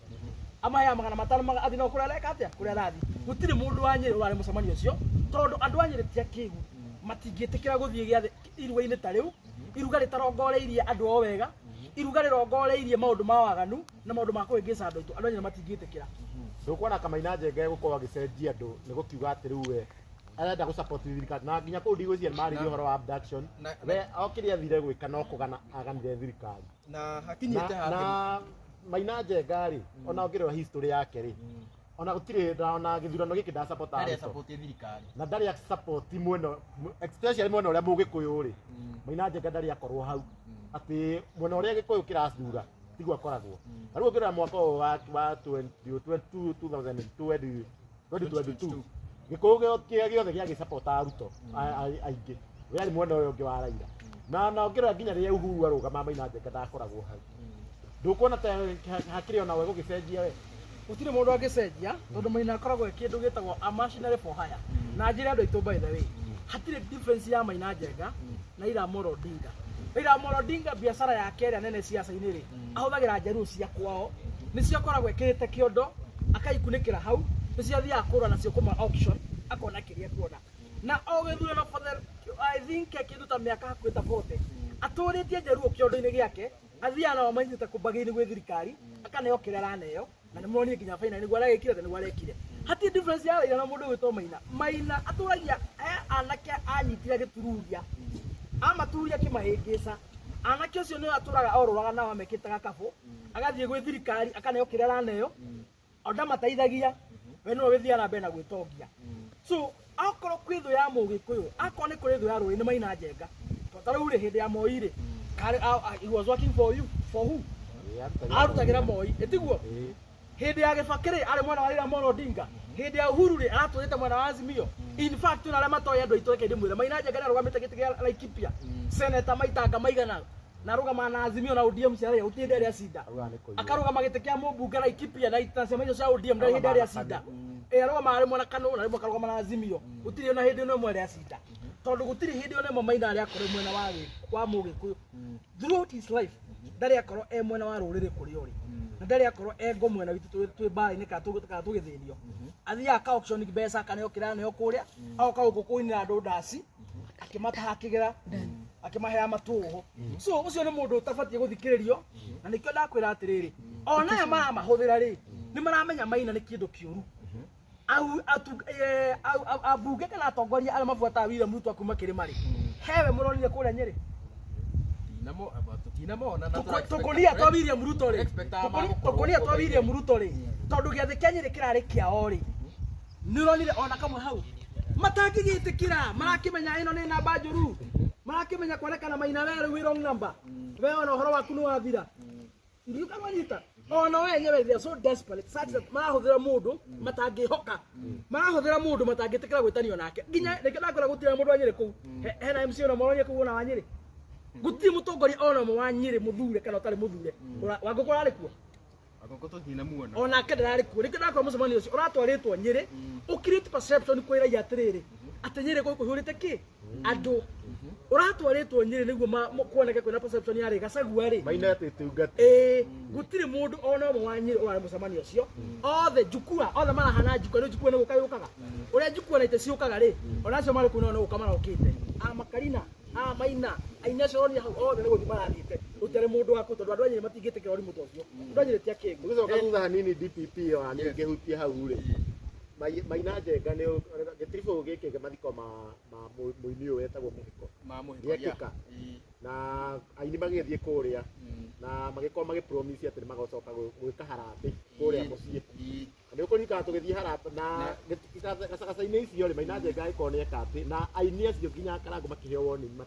amaheaga 500 athiĩ nao kũrĩa areka atĩa, kũrĩa arathiĩ. Gũtirĩ mũndũ wa Nyĩrĩ ũrarĩ mũcemanio ũcio, tondũ andũ a Nyĩrĩ ti akĩgu, matingĩtĩkĩra gũthiĩ gĩathĩ iruga-inĩ ta rĩu, iruga rĩtarongoreirie andũ o wega, iruga rĩrongoreirie maũndũ ma waganu na maũndũ ma kũhĩngĩca andũ aitũ. Andũ a Nyĩrĩ matingĩtĩkĩra. Ndũkuona Kamaina Njenga egũkorwo agĩcenjia andũ nĩ gũkiuga atĩ rĩu we arenda gũ support thirikari, na nginya kũu ndigwĩciria nĩ marĩrie ũhoro wa abduction. We o kĩrĩa athire gwĩka no kũgana aganire thirikari na hakinyĩte na haha. Na Maina Njenga rĩ, ona ũngĩrora history yake rĩ, ona gũtirĩ ona gĩthurano gĩkĩ ndasapota Ndarĩ Ruto. support thirikari. Na ndarĩ support mwena, especially mwena ũrĩa mũgĩkũyũ rĩ, Maina Njenga ndarĩ akorwo hau atĩ mwena ũrĩa gĩkũyũ kĩracura tiguo akoragwo. Na rĩu ũngĩrora mwaka ũyũ wa 2022 2022, gĩkũyũ kĩrĩa gĩothe gĩagĩsapota Ruto aingĩ, we arĩ mwena ũyũ ũngĩ wa Raila. Na ũngĩrora nginya rĩrĩa Uhuru arũgama, Maina Njenga ndakoragwo hau. Ndũkuona ta hakĩrĩ ona we gũgĩcenjia we? Gũtirĩ mũndũ angĩcenjia, tondũ Maina akoragwo e kĩndũ gĩtagwo a machinery for hire. Na njĩre andũ aitũ, by the way, hatirĩ difference ya Maina Njenga na Raila Amolo Odinga. Raila Amolo Odinga, biacara yake ĩrĩa nene ciaca-inĩ rĩ, ahũthagĩra njaruo cia kwao, nĩcio akoragwo ekĩrĩte kĩondo, akaikunĩkĩra hau, nĩcio athiaga kũgũra nacio kũma auction, akona kĩrĩa ekuona. Na o gĩthurano for the, I think, kĩndũ ta mĩaka hakuhĩ ta 40, atũrĩtie njaruo kĩondo-inĩ gĩake, athiaga nao manyitĩte kũmbagĩ-inĩ gwĩ thirikari, akaneo kĩrĩa araneo, na nĩ muronire nginya final nĩguo aragĩkire na nĩguo arekire. Hatirĩ difference ya Raila na mũndũ ũgwĩtwo Maina. Maina atũragia he anake anyitire agĩtururia, amaturia akĩmahĩngĩca. Anake ũcio nĩo atũraga orũraga nao amekĩte gakabũ, agathiĩ gwĩ thirikari, akaneo kĩrĩa araneo, o ndamateithagia, we nĩwe wĩthiaga na mbere na gwĩtongia. So akorwo kwĩ thũ ya mũgĩkũyũ, akorwo nĩ kũrĩ thũ ya rũrĩrĩ, nĩ Maina Njenga. Tondũ ta rĩu rĩ, hĩndĩ ya Moi rĩ, he was working for you, for who? Arutagĩra Moi, ĩtiguo? Hĩndĩ ya Gĩbakĩ rĩ, arĩ mwena wa Raila Amolo Odinga. Hĩndĩ ya Uhuru rĩ, aratũrĩte mwena wa Azimio. In fact, ona arĩa matoĩ, andũ aitũ, reke ndĩmwĩre, Maina Njenga nĩ arũgamĩte gĩtĩ kĩa Laikipia seneta maitanga maigana, na arũgamaga na Azimio na ODM cia Raila, gũtirĩ hĩndĩ arĩa cinda. Akarũgama gĩtĩ kĩa mũmbunge Laikipia na ciama icio cia ODM, ndarĩ hĩndĩ arĩa cinda. Ĩ arũgamaga rĩmwe na KANU na rĩmwe akarũgama na Azimio, gũtirĩ ona hĩndĩ ĩno ĩmwe arĩa cinda, tondũ gũtirĩ hĩndĩ ona ĩmwe Maina arĩa akorwo mwena wa mũgĩkũyũ. Throughout his life ndarĩ akorwo e mwena wa rũrĩrĩ kũrĩa ũrĩ, na ndarĩ akorwo e ngo mwena witũ twĩ mbara-inĩ kana tũgĩthĩnio. Athiaga aka auction mbeca, akaneo kĩrĩa aneo kũrĩa, agoka gũkũ kũinĩra andũ ndaci, akĩmataha, akĩgera, akĩmaheaga matũhũ. So ũcio nĩ mũndũ ũtabatiĩ gũthikĩrĩrio, na nĩkĩo ndakwĩra atĩrĩrĩ, ona aya maramahũthĩra rĩ, nĩ maramenya Maina nĩ kĩndũ kĩũru. Ambunge kana atongoria arĩa mabuataga William Ruto kuma kĩrĩma rĩ, hewe mũronire kũrĩa Nyĩrĩ? Tutinamona na Tũkũnia twa William Ruto rĩ, expectaga magũkorwo tũkũnia twa kuo. William Ruto rĩ, tondũ gĩathĩ kĩa Nyĩrĩ kĩrarĩ kĩao rĩ, nĩ ũronire ona kamwe hau? Matangĩgĩtĩkĩra, marakĩmenya ĩno nĩ namba njũru, marakĩmenya kuonekana Maina we rĩu wĩ wrong number, we ona ũhoro waku nĩ wathira. Ndiũkamanyita ona we enyewe, they are so desperate such that marahũthĩra mũndũ matangĩhoka, marahũthĩra mũndũ matangĩtĩkĩra gwĩtanio nake. Nginya rĩngĩ ndakwĩra, gũtirĩ mũndũ wa Nyĩrĩ kũu. Hena MC ona mũronire kũu ona wa Nyĩrĩ? Gũtirĩ mũtongoria ona ũmwe wa Nyĩrĩ, mũthure kana ũtarĩ mũthure. Wangũkũ ararĩ kuo? Wangũkũ tũtinamuona. Onake ndararĩ kuo. Rĩngĩ ndakora mũcemanio ũcio ũratwarĩtwo Nyĩrĩ ũkirĩte perception kwĩ raia atĩrĩrĩ, atĩ Nyĩrĩ kũu kũihũrĩte kĩ andũ. Ũratwarĩtwo Nyĩrĩ nĩguo kuoneke kwĩna perception yarĩ Gacagua rĩ. Maina tũtungata. Ĩĩ, gũtirĩ mũndũ ona ũmwe wa Nyĩrĩ ũrarĩ mũcemanio ũcio. Othe njukua, othe marahana njukua. Nĩ njukua nĩ gũka yũkaga ũrĩa njukua na ite ciũkaga rĩ, ona acio marĩ kũu nao nĩ gũka marokĩte. A Makarina, a Maina, aini acio ũronire hau othe nĩ gũthiĩ marathiĩte. Gũtirĩ mũndũ wa kũu, tondũ andũ a Nyĩrĩ matingĩtĩkĩra ũrimũ ta ũcio. Andũ a Nyĩrĩ ti akĩngu. Tũgĩcoka thutha hanini, DPP ona niĩ ngĩhutie hau rĩ, Maina Njenga nĩ gĩtiribũ gĩkĩ, mathiko ma mũini ũyũ wetagwo Mũhiko Ma Mũhiko. Gĩekĩka. Na aini magĩthiĩ kũrĩa na magĩkorwo magĩ promise atĩ nĩ magocoka gwĩka harambĩ kũrĩa mũciĩ. Na nĩ ũkũririkana tũgĩthiĩ harambĩ na gacagaca-inĩ icio rĩ, Maina Njenga agĩkorwo nĩ eka atĩ na aini acio nginya Karangũ makĩheo warning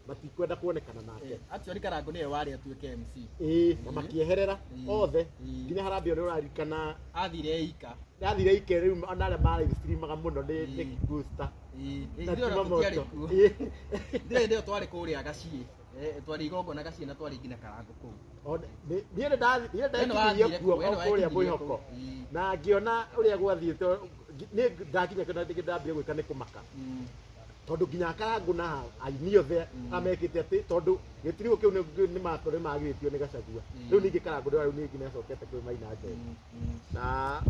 matikwenda kuonekana nake. Actually Karangũ nĩwe warĩ atuĩke MC. Ĩĩ, na makĩeherera othe nginya harambĩ ĩyo nĩ ũraririkana? Athire ika. Yathire ike. Rĩu ona arĩa ma live streamaga mũno nĩ Gusta na Ithuĩ ona Kima tũtiarĩ Moto. kuo. Ĩĩ. Ithuĩ hĩndĩ ĩyo twarĩ kũrĩa gaciĩ. Twarĩ igongona gaciĩ na twarĩ nginya Karangũ kũu. Niĩ nĩ ndakinyirie Wene kuo wathire o kũu, wene kũrĩa wakinyirie mwĩhoko kũu. Ĩĩ. Na ngĩona ũrĩa gwathiĩte. Niĩ ndakinya kĩndũ ndambire gwĩka nĩ kũmaka, tondũ nginya Karangũ na aini othe amekĩte atĩ tondũ gĩtiribũ kĩu nĩ magirĩtio nĩ Gacagua. Rĩu ningĩ Karangũ rĩu ningĩ nĩ acokete kwĩ Maina Njenga, na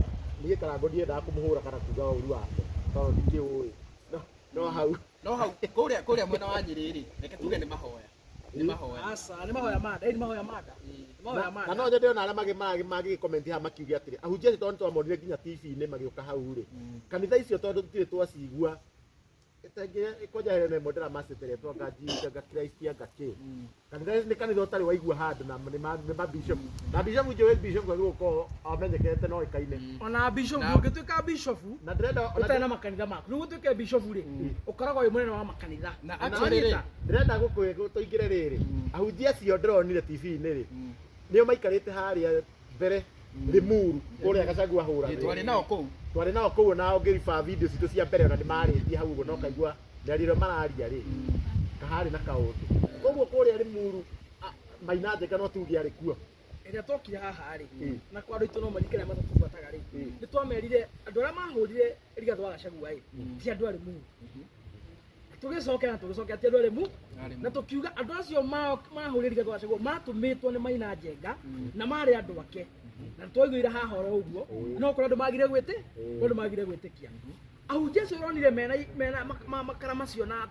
niĩ Karangũ ndiendaga kũmũhũra kana kuga ũru wake tondũ ndikĩũĩ, no hau. No hau kũrĩa mwena wa Nyĩrĩ rĩ, reke tuge nĩ mahoya. Nĩ mahoya. Aca, nĩ mahoya manda, ĩ nĩ mahoya manda, nĩ mahoya Na manda. no nyende ona arĩa magĩgĩkomenti haha makiuge atĩrĩ, ahunjia acio tondũ nĩtwamonire nginya TV-inĩ magĩũka hau rĩ, kanitha icio tondũ tũtirĩ twacigua. Ĩtengĩ kwanja hena ĩmwe ndĩramacĩte rĩtwa anga G anga Christ anga kĩ. Kanitha nĩ kanitha ũtarĩ waigua handũ na nĩ ma bishop. Na bishop njũĩ bishop agĩrĩirwo gũkorwo amenyekete na oĩkaine. Ona bishop Na- ũngĩtuĩka bishop Na ndĩrenda ona ũtarĩ na makanitha maku nĩguo ũtuĩke bishop rĩ, ũkoragwo wĩ mũnene wa makanitha. Na Na actually rĩ, ndĩrenda gũkwĩ tũingĩre rĩrĩ, ahunjia acio ndĩronire TV-inĩ rĩ, nĩo maikarĩte harĩa mbere Limuru kũrĩa Gachagua ahũragwo. Twarĩ nao kũu. Twarĩ nao kũu, na ũngĩriba video citũ cia mbere ona nĩ marĩtie hau ũguo, na ũkaigua mĩario ĩrĩa mararia rĩ, kaharĩ na kaũndũ. Koguo kũrĩa Limuru Maina Njenga no tuge arĩ kuo. Ĩrĩa twokire haha rĩ, na kwa andũ aitũ no maririkane matatũbuataga rĩ, nĩ twamerire andũ arĩa mahũrire Rigathĩ wa Gachagua ĩ ti andũ a Limuru. Tũgĩcokera na tũgĩcokera ti andũ a Limuru, na tũkiuga andũ acio mahũrire Rigathĩ wa Gachagua matũmĩtwo nĩ Maina Njenga na marĩ andũ ake, na twaiguire haha oro ũguo, no kũrĩ andũ magire gwĩtĩ kũrĩ andũ magire gwĩtĩkia. Ahunjia acio ũronire mena makara macio na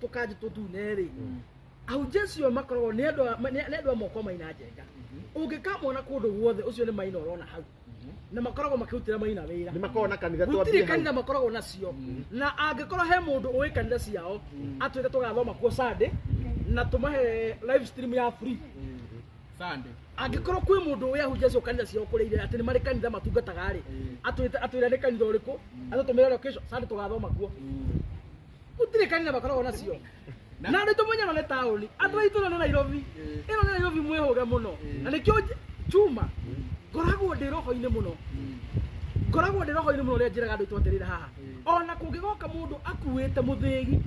tũkanjũ tũtune rĩ, ahunjia acio makoragwo nĩ andũ a moko Maina Njenga. Ũngĩkamona kũndũ guothe, ũcio nĩ Maina ũrona hau, na makoragwo makĩrutĩra Maina wĩra. Nĩ makoragwo na kanitha Gũtirĩ twambie hau. Kanitha makoragwo nacio, na angĩkorwo he mũndũ ũĩ kanitha ciao atwĩre tũgathoma kuo Sunday na tũmahe live stream ya free. Sunday. Angĩkorwo kwĩ mũndũ ũĩ ahunjia acio kanitha ciao kũrĩa irĩ, atĩ nĩ marĩ kanitha matungataga rĩ, atwĩte atwĩre nĩ kanitha ũrĩkũ, atũtũmĩre location, Sunday tũgathoma kuo. Gũtirĩ kanitha makoragwo nacio. Na andũ aitũ mũnyano nĩ taũni, andũ aitũ ĩno nĩ Nairobi, ĩno nĩ Nairobi, mwĩhũge mũno. Na nĩkĩo Juma ngoragwo ndĩ roho-inĩ mũno, ngoragwo ndĩ roho-inĩ mũno. Ũrĩa njĩraga andũ aitũ atĩrĩrĩ haha, ona kũngĩgoka mũndũ akuĩte mũthĩgi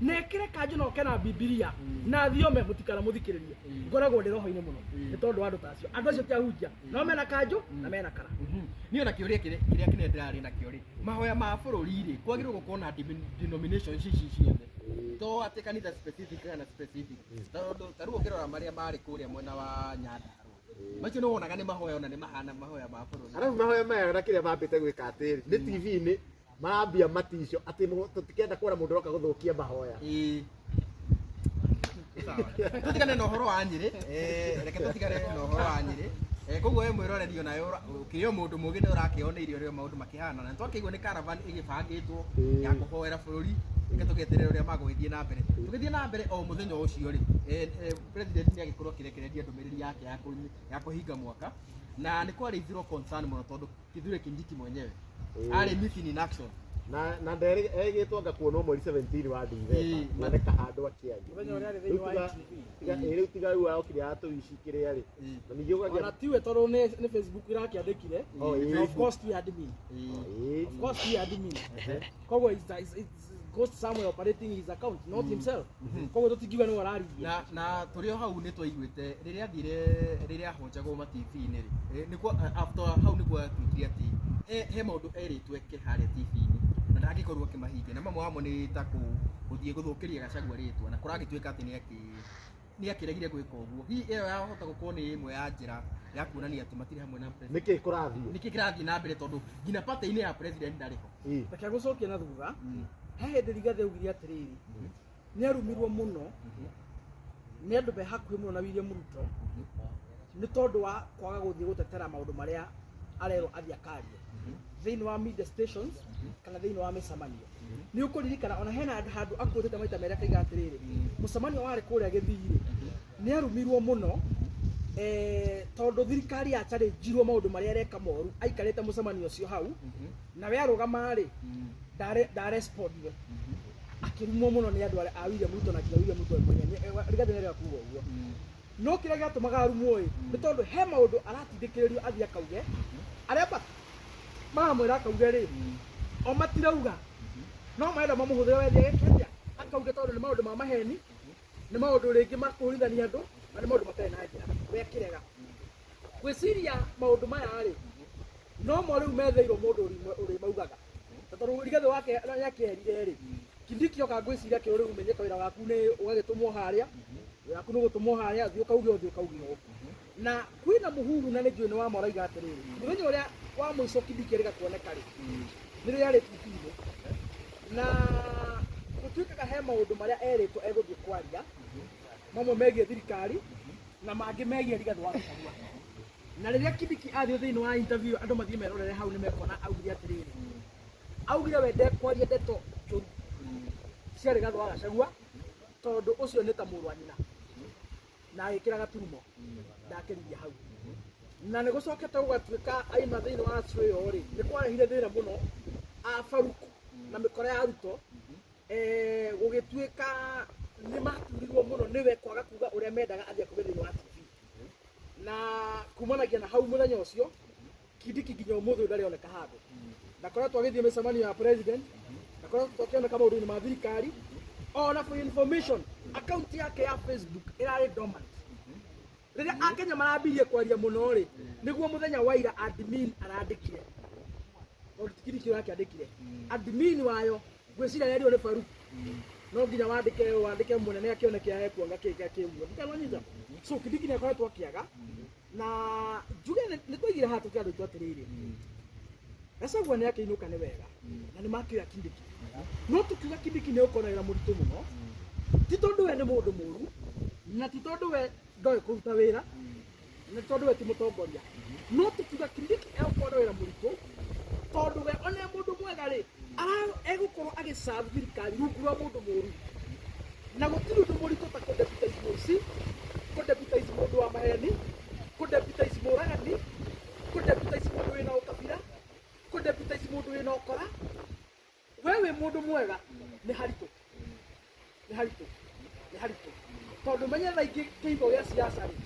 na ekĩre kanjũ na oke na Bibilia na thiome, mũtikanamũthikĩrĩrie. Ngoragwo ndĩ roho-inĩ mũno nĩ tondũ wa andũ ta acio. Andũ acio ti ahunjia, no mena kanjũ na mena kara. Niĩ ona kĩũria kĩrĩa kĩnene ndĩrarĩ nakĩo rĩ, mahoya ma bũrũri rĩ, kwagĩrĩirwo gũkorwo na denominations ici ciothe, to atĩ kanitha specific kana specific, tondũ ta rĩu ũngĩrora marĩa marĩ kũrĩa mwena wa Nyandarua, macio nĩ wonaga nĩ mahoya ona nĩ mahana mahoya ma bũrũri. Arabu mahoya maya na kĩrĩa mambĩte gwĩka atĩrĩ, nĩ TV-inĩ marambia maticio atĩ tũtikenda kuona mũndũ ũroka gũthũkia mahoya. Ĩĩ. Sawa. Tũtigane na ũhoro wa Nyĩrĩ, reke tũtigane na ũhoro wa Nyĩrĩ. Koguo we mwĩroreri onawe ũkĩrĩ o mũndũ mũgĩ nĩ ũrakĩoneire ũrĩa maũndũ makĩhana, na nĩtwakĩigua nĩ caravan ĩgĩbangĩtwo ya kũhoera bũrũri. Reke tũgeterere ũrĩa magũgĩthiĩ na mbere. Tũgĩthiĩ na mbere o mũthenya ũcio rĩ, president nĩ agĩkorwo akĩrekereria ndũmĩrĩri yake ya kũhinga mwaka, na nĩ kwarĩ zero concern mũno tondũ Kithure Kindiki mwenyewe arĩ missing in action. Na nderĩgĩtwo anga kuonwo mweri 17 wa December kuoneka handũ akĩaria. Mũthenya ũrĩa arĩ thĩinĩ wa ITV. Rĩu tiga rĩu okire atũici kĩrĩa rĩ, na ningĩ Ona ũkagĩa tiwe tondũ nĩ Facebook irakĩandĩkire. Oh, ĩĩ. Na of course ti admin. Of course ti admin. Koguo it's ghost somewhere operating his account, not himself. Koguo tũtingiuga nĩwe ũraririe. Na tũrĩ o hau nĩ twaiguĩte rĩrĩa athire, rĩrĩa ahonjagwo ma TV-inĩ rĩ, nĩkuo after hau nĩkuo atuĩkire atĩ he maũndũ erĩtwo eke harĩa TV-inĩ na ndangĩkorwo akĩmahingia, na mamwe wamo nĩ ta gũthiĩ gũthũkĩria Gachagua rĩtwa, na kũragĩtuĩka atĩ nĩ akĩregire gwĩka ũguo. Hihi ĩyo yahota gũkorwo nĩ ĩmwe ya njĩra ya kuonania atĩ matirĩ hamwe na president? Nĩkĩ kũrathiĩ? Nĩkĩ kĩrathiĩ na mbere, tondũ nginya party-inĩ ya president ndarĩ ho? Reke gũcokia na thutha. He hĩndĩ Rigathĩ augire atĩrĩrĩ, nĩ arumirwo mũno nĩ andũ me hakuhĩ mũno na William Ruto nĩ tondũ wa kwaga gũthiĩ gũtetera maũndũ marĩa arerwo athiĩ akarie thĩinĩ wa media stations kana thĩinĩ wa mĩcemanio. Nĩ ũkũririkana ona hena handũ akuĩtĩte maita merĩ akaiga atĩrĩrĩ, mũcemanio warĩ kũrĩa Gĩthii-rĩ, nĩ arumirwo mũno tondũ thirikari yacarĩnjirwo maũndũ marĩa areka moru aikarĩte mũcemanio ũcio hau, na we arũgama-rĩ ndarespondire, akĩrumwo mũno nĩ andũ arĩa a William Ruto na nginya William Ruto we mwenyewe. Rigathĩ nĩarega kuga ũguo, no kĩrĩa gĩatũmaga arumwo ĩ nĩ tondũ he maũndũ aratindĩkĩrĩrio athiĩ akauge, arĩa maramwĩra akauge rĩ, o matirauga, no marenda mamũhũthĩre we thiĩ ageke atĩa akauge, tondũ nĩ maũndũ ma maheni, nĩ maũndũ rĩngĩ ma kũhũrithania andũ, na nĩ maũndũ matarĩ na njĩra. We akĩrega gwĩciria maũndũ maya rĩ, no mo rĩu metheirwo mũndũ ũrĩ maugaga. Na tondũ Rigathĩ wake nĩakĩerire rĩ, Kindiki oka ngwĩciria kĩo rĩu menyeka wĩra waku nĩ ũgagĩtũmwo harĩa, wĩra waku nĩ ũgũtũmwo harĩa, thiĩ ũkauge ũũ, thiĩ ũkauge ũũ. Na kwĩna mũhuhu na nĩ njũĩ nĩ wa marauga atĩrĩrĩ, mũthenya ũrĩa wa mũico Kindiki erĩga kuoneka rĩ, nĩ rĩrĩa arĩ TV-inĩ, na gũtuĩkaga he maũndũ marĩa erĩtwo egũthiĩ kwaria, mamwe megiĩ thirikari na mangĩ megiĩ Rigathĩ wa Gachagua. Na rĩrĩa Kindiki athiĩ thĩinĩ wa interview, andũ mathiĩ merorere hau, nĩ mekuona augire atĩrĩrĩ, augire we ndekwaria ndeto njũru. Cia Rigathĩ wa Gachagua, tondũ ũcio nĩ ta mũrũ wa nyina na agĩkĩra gaturumo ndakĩririe hau. Na nĩ gũcokete gũgatuĩka aima thĩinĩ wa ĩyo rĩ, nĩ kwarehire thĩna mũno a Faruku na mĩkora ya Ruto, gũgĩtuĩka nĩ maturirwo mũno nĩwe kwaga kuga ũrĩa mendaga athiĩ akuge thĩinĩ wa TV. Na kumanagia na hau mũthenya ũcio, Kindiki nginya ũmũthĩ ũyũ ndarĩ oneka handũ. Ndakoretwo agĩthiĩ mĩcemanio ya president, ndakoretwo akĩoneka maũndũ-inĩ ma thirikari. Ona for information, account yake ya Facebook ĩrarĩ dormant. Rĩrĩa Akenya marambirie kwaria mũno rĩ, nĩguo mũthenya wa ira admin arandĩkire, tondũ ti Kindiki ũrakĩandĩkire, admin wayo ngwĩciria yerirwo nĩ Faruk no nginya wandĩke wandĩke mũnene akĩone kĩa ekuanga kĩ kĩguo ndikananyita. So Kindiki nĩ akoretwo akĩaga, na njuge nĩ twaigire haha tũkĩra andũ aitũ atĩrĩrĩ, Gachagua nĩ akĩinũka nĩ wega na nĩ makĩoya Kindiki, no tũkiuga Kindiki nĩ ũkorwo na wĩra mũritũ mũno, ti tondũ we nĩ mũndũ mũru, na ti tondũ we ndoĩ kũruta wĩra, na ti tondũ we ti mũtongoria, no tũkiuga Kindiki egũkorwo na wĩra mũritũ tondũ we ona e mũndũ mwega rĩ, egũkorwo agĩcabu thirikari rungu rwa mũndũ mũru, na gũtirĩ ũndũ mũritũ ta kũdeputize mũici, kũdeputize mũndũ wa maheni, kũdeputize mũragani, kũdeputize mũndũ wĩna ũkabira, kũdeputize mũndũ wĩna ũkora. We wĩ mũndũ mwega, nĩ haritũ, nĩ haritũ, nĩ haritũ, tondũ menye thaa ingĩ kĩhingo gĩa siasa rĩ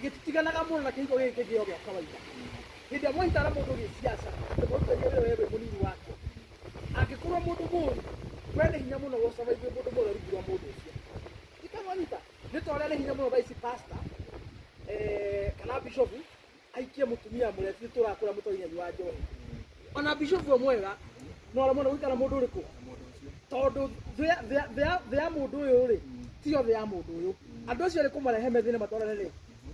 gĩtitiganaga mũno na kĩhingo gĩkĩ kĩngĩ o gĩa kawaida. Hĩndĩ ĩrĩa mwanyitana mũndũ gĩ siasa atĩ mũrutithanie wĩra, we wĩ mũnini wake, angĩkorwo mũndũ mũru, we nĩ hinya mũno gũsurvive mũndũ mwega rungu rwa mũndũ ũcio. Ikamwanyita nĩ ta ũrĩa nĩ hinya mũno thaa ici pastor kana bishop aikie mũtumia mũrebi tũrakũra mũtũrĩ wa njohi. Ona bishop we mwega no aremwo nĩ gũikara mũndũ ũrĩkũ, tondũ thĩ ya mũndũ ũyũ rĩ tiyo thĩ ya mũndũ ũyũ. Andũ acio arĩ kũmarehe methĩ matwarane rĩ,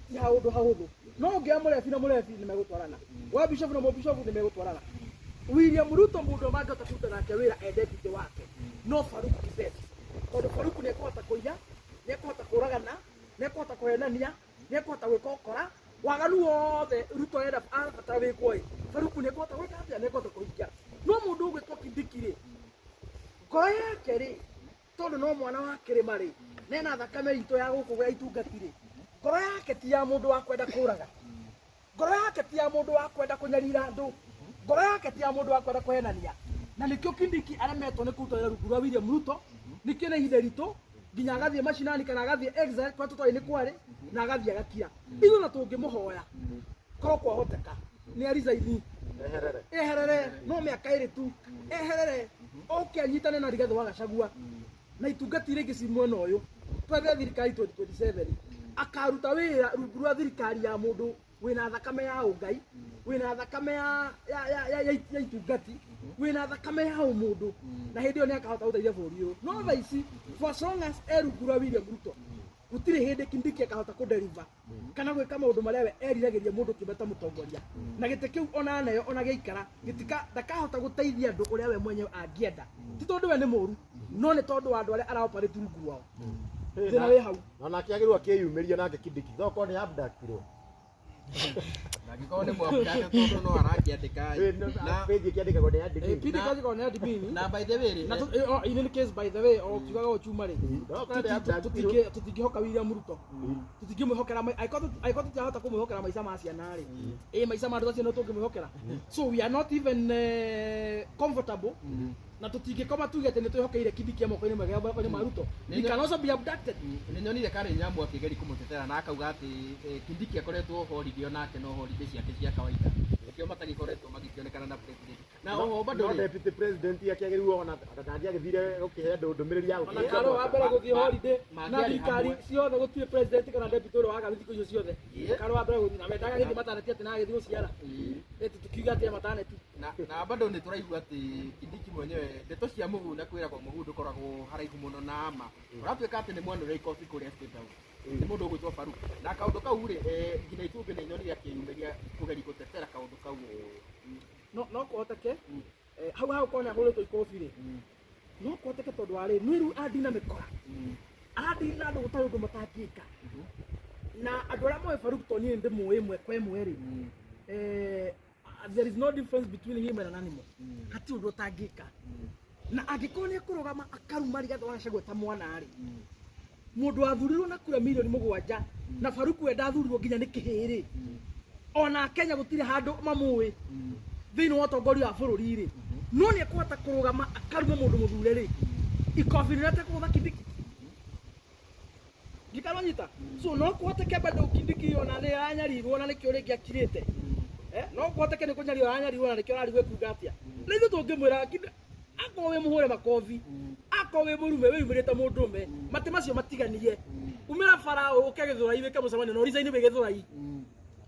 ti haũndũ hahũthũ. No ũngĩoya mũrebi na mũrebi nĩ megũtwarana, wa bishop na mũbishop nĩ megũtwarana. William Ruto mũndũ ũrĩa mangĩhota kũruta nake wĩra e deputy wake no Farouk Kibet, tondũ Farouk nĩ ekũhota kũiya, nĩ ekũhota kũragana, nĩ ekũhota kũhenania, nĩ ekũhota gwĩka ũkora waganu wothe Ruto enda arabatara wĩkwo ĩ, Farouk nĩ ekũhota gwĩka atĩa? Nĩ ekũhota kũhingia. No mũndũ ũgwĩtwo Kindiki rĩ, ngoro yake rĩ, tondũ no mwana wa kĩrĩma rĩ, nena thakame itũ ya gũkũ ya itungati rĩ, ngoro yake ti ya mũndũ wa kwenda kũraga, ngoro yake ti ya mũndũ wa kwenda kũnyarira andũ, ngoro yake ti ya mũndũ wa kwenda kũhenania. Na nĩkĩo Kindiki aremetwo nĩ kũruta wĩra rungu rwa William Ruto. Nĩkĩo nĩ ihinda ritũ nginya agathiĩ macinani kana agathiĩ exile kũrĩa tũtoĩ nĩ kwarĩ, na agathiĩ agakira. Ithuĩ na tũngĩmũhoya korwo kwahoteka nĩ arizaini, eherere, eherere, no mĩaka ĩrĩ tu, eherere oke anyitane na Rigathĩ wa Gachagua na itungati iria ingĩ ci mwena ũyũ, twethe thirikari 2027. Akaruta wĩra rungu rwa thirikari ya mũndũ wĩna thakame ya ũngai, wĩna thakame ya itungati, wĩna thakame ya ũmũndũ, na hĩndĩ ĩyo nĩ akahota gũteithia bũrũri ũyũ. No thaa ici, for as long as e rungu rwa William Ruto, gũtirĩ hĩndĩ Kindiki akahota kũdeliver kana gwĩka maũndũ marĩa we eriragĩria mũndũ kĩũmbe ta mũtongoria. Na gĩtĩ kĩu ona nayo ona gĩaikara gĩtika, ndakahota gũteithia andũ ũrĩa we mwenyewe angĩenda, ti tondũ we nĩ mũru, no nĩ tondũ wa andũ arĩa araoperate rungu rwao. Thĩna wĩ hau. Na nake agĩrĩirwo akĩyumĩria nake Kindiki thoko nĩ abductirwo. Angĩkorwo nĩ mwabudate, tondũ no arakĩandĩka na page ĩkĩandĩkagwo nĩ admin. Kindiki akorwo nĩ admin. Na by the way rĩ, Na in any case, by the way, o kiugaga o chuma rĩ, No, korwo nĩ abductirwo. Tũtingĩhoka William Ruto, tũtingĩmwĩhokera angĩkorwo tũtirahota kũmwĩhokera maica ma ciana rĩ, ĩ maica ma andũ acio no tũngĩmwĩhokera? So we are not even comfortable, na tũtingĩkoma tuge atĩ nĩ twĩhokeire Kindiki moko-inĩ mega, moko-inĩ ma Ruto. He can also be abducted. Nĩ nyonire Karen Nyamu akĩgeria kũmũtetera na akauga atĩ Kindiki akoretwo holiday onake, no holiday ciake cia kawaida, nĩkĩo matagĩkoretwo magĩkĩonekana na president na oho bado No rĩ, deputy president akĩagĩrĩirwo ona ndangĩagĩthire gũkĩhe andũ ndũmĩrĩri ya Ona gũkĩhe karo wa mbere gũthiĩ holiday na mangĩarĩ thirikari hamwe. ciothe, gũtirĩ president kana deputy ũrĩa waga thikũ icio ciothe. Karo wa mbere gũthiĩ na wendaga gĩthiĩ maternity, atĩ na agĩthiĩ gũciara, ĩti tukiuga atĩ maternity. Na bado nĩ tũraigua atĩ Kindiki mwenyewe, ndeto cia mũhu na kwĩragwo mũhu ndũkoragwo haraihu mũno na ma, ũratuĩka atĩ nĩ mwanũre ikobi kũrĩa State House nĩ mũndũ ũgwĩtwo Faruk, na kaũndũ kau rĩ, nginya itumbĩ nĩ nyonire akĩyumĩria kũgeria gũtetera kaũndũ kau. No kũhoteke hau hau kona hũrĩtwo ikobi rĩ, no kũhoteke tondũ wa rĩ nĩ rĩu andina mĩkora, arandini na andũ gũtarĩ ũndũ matangĩka. Na andũ arĩa moĩ Faruk, to niĩ ndĩmũĩ ĩmwe kwa ĩmwe rĩ, there is no difference between him and an animal. Hatirĩ ũndũ ũtangĩka. Na angĩkorwo nĩ ekũrũgama akaruma Rigathĩ wa Gachagua ta mwana rĩ, mũndũ wathurirwo na kura milioni 7 na Faruku we ndathurirwo nginya nĩ kĩhĩ rĩ, ona Kenya gũtirĩ handũ mamũĩ thĩinĩ wa ũtongoria wa bũrũri rĩ, no nĩ ekũhota kũrũgama akaruma mũndũ mũthure rĩ, ikobi rĩrĩa atekũgũtha Kindiki ndikananyita. So no kũhoteke bado Kindiki ona nĩ aranyarirwo na nĩkĩo rĩngĩ akirĩte. No kũhoteke nĩ kũnyarirwo aranyarirwo na nĩkĩo ararigwo ekuga atĩa. Na ithuĩ tũngĩmwĩra akorwo wĩ mũhũre makobi, akorwo wĩ mũrume wĩyumĩrĩte mũndũrũme, matĩ macio matiganie, umĩra bara ũke Gĩthũrai wĩke mũcemanio na ũricaini wĩ Gĩthũrai,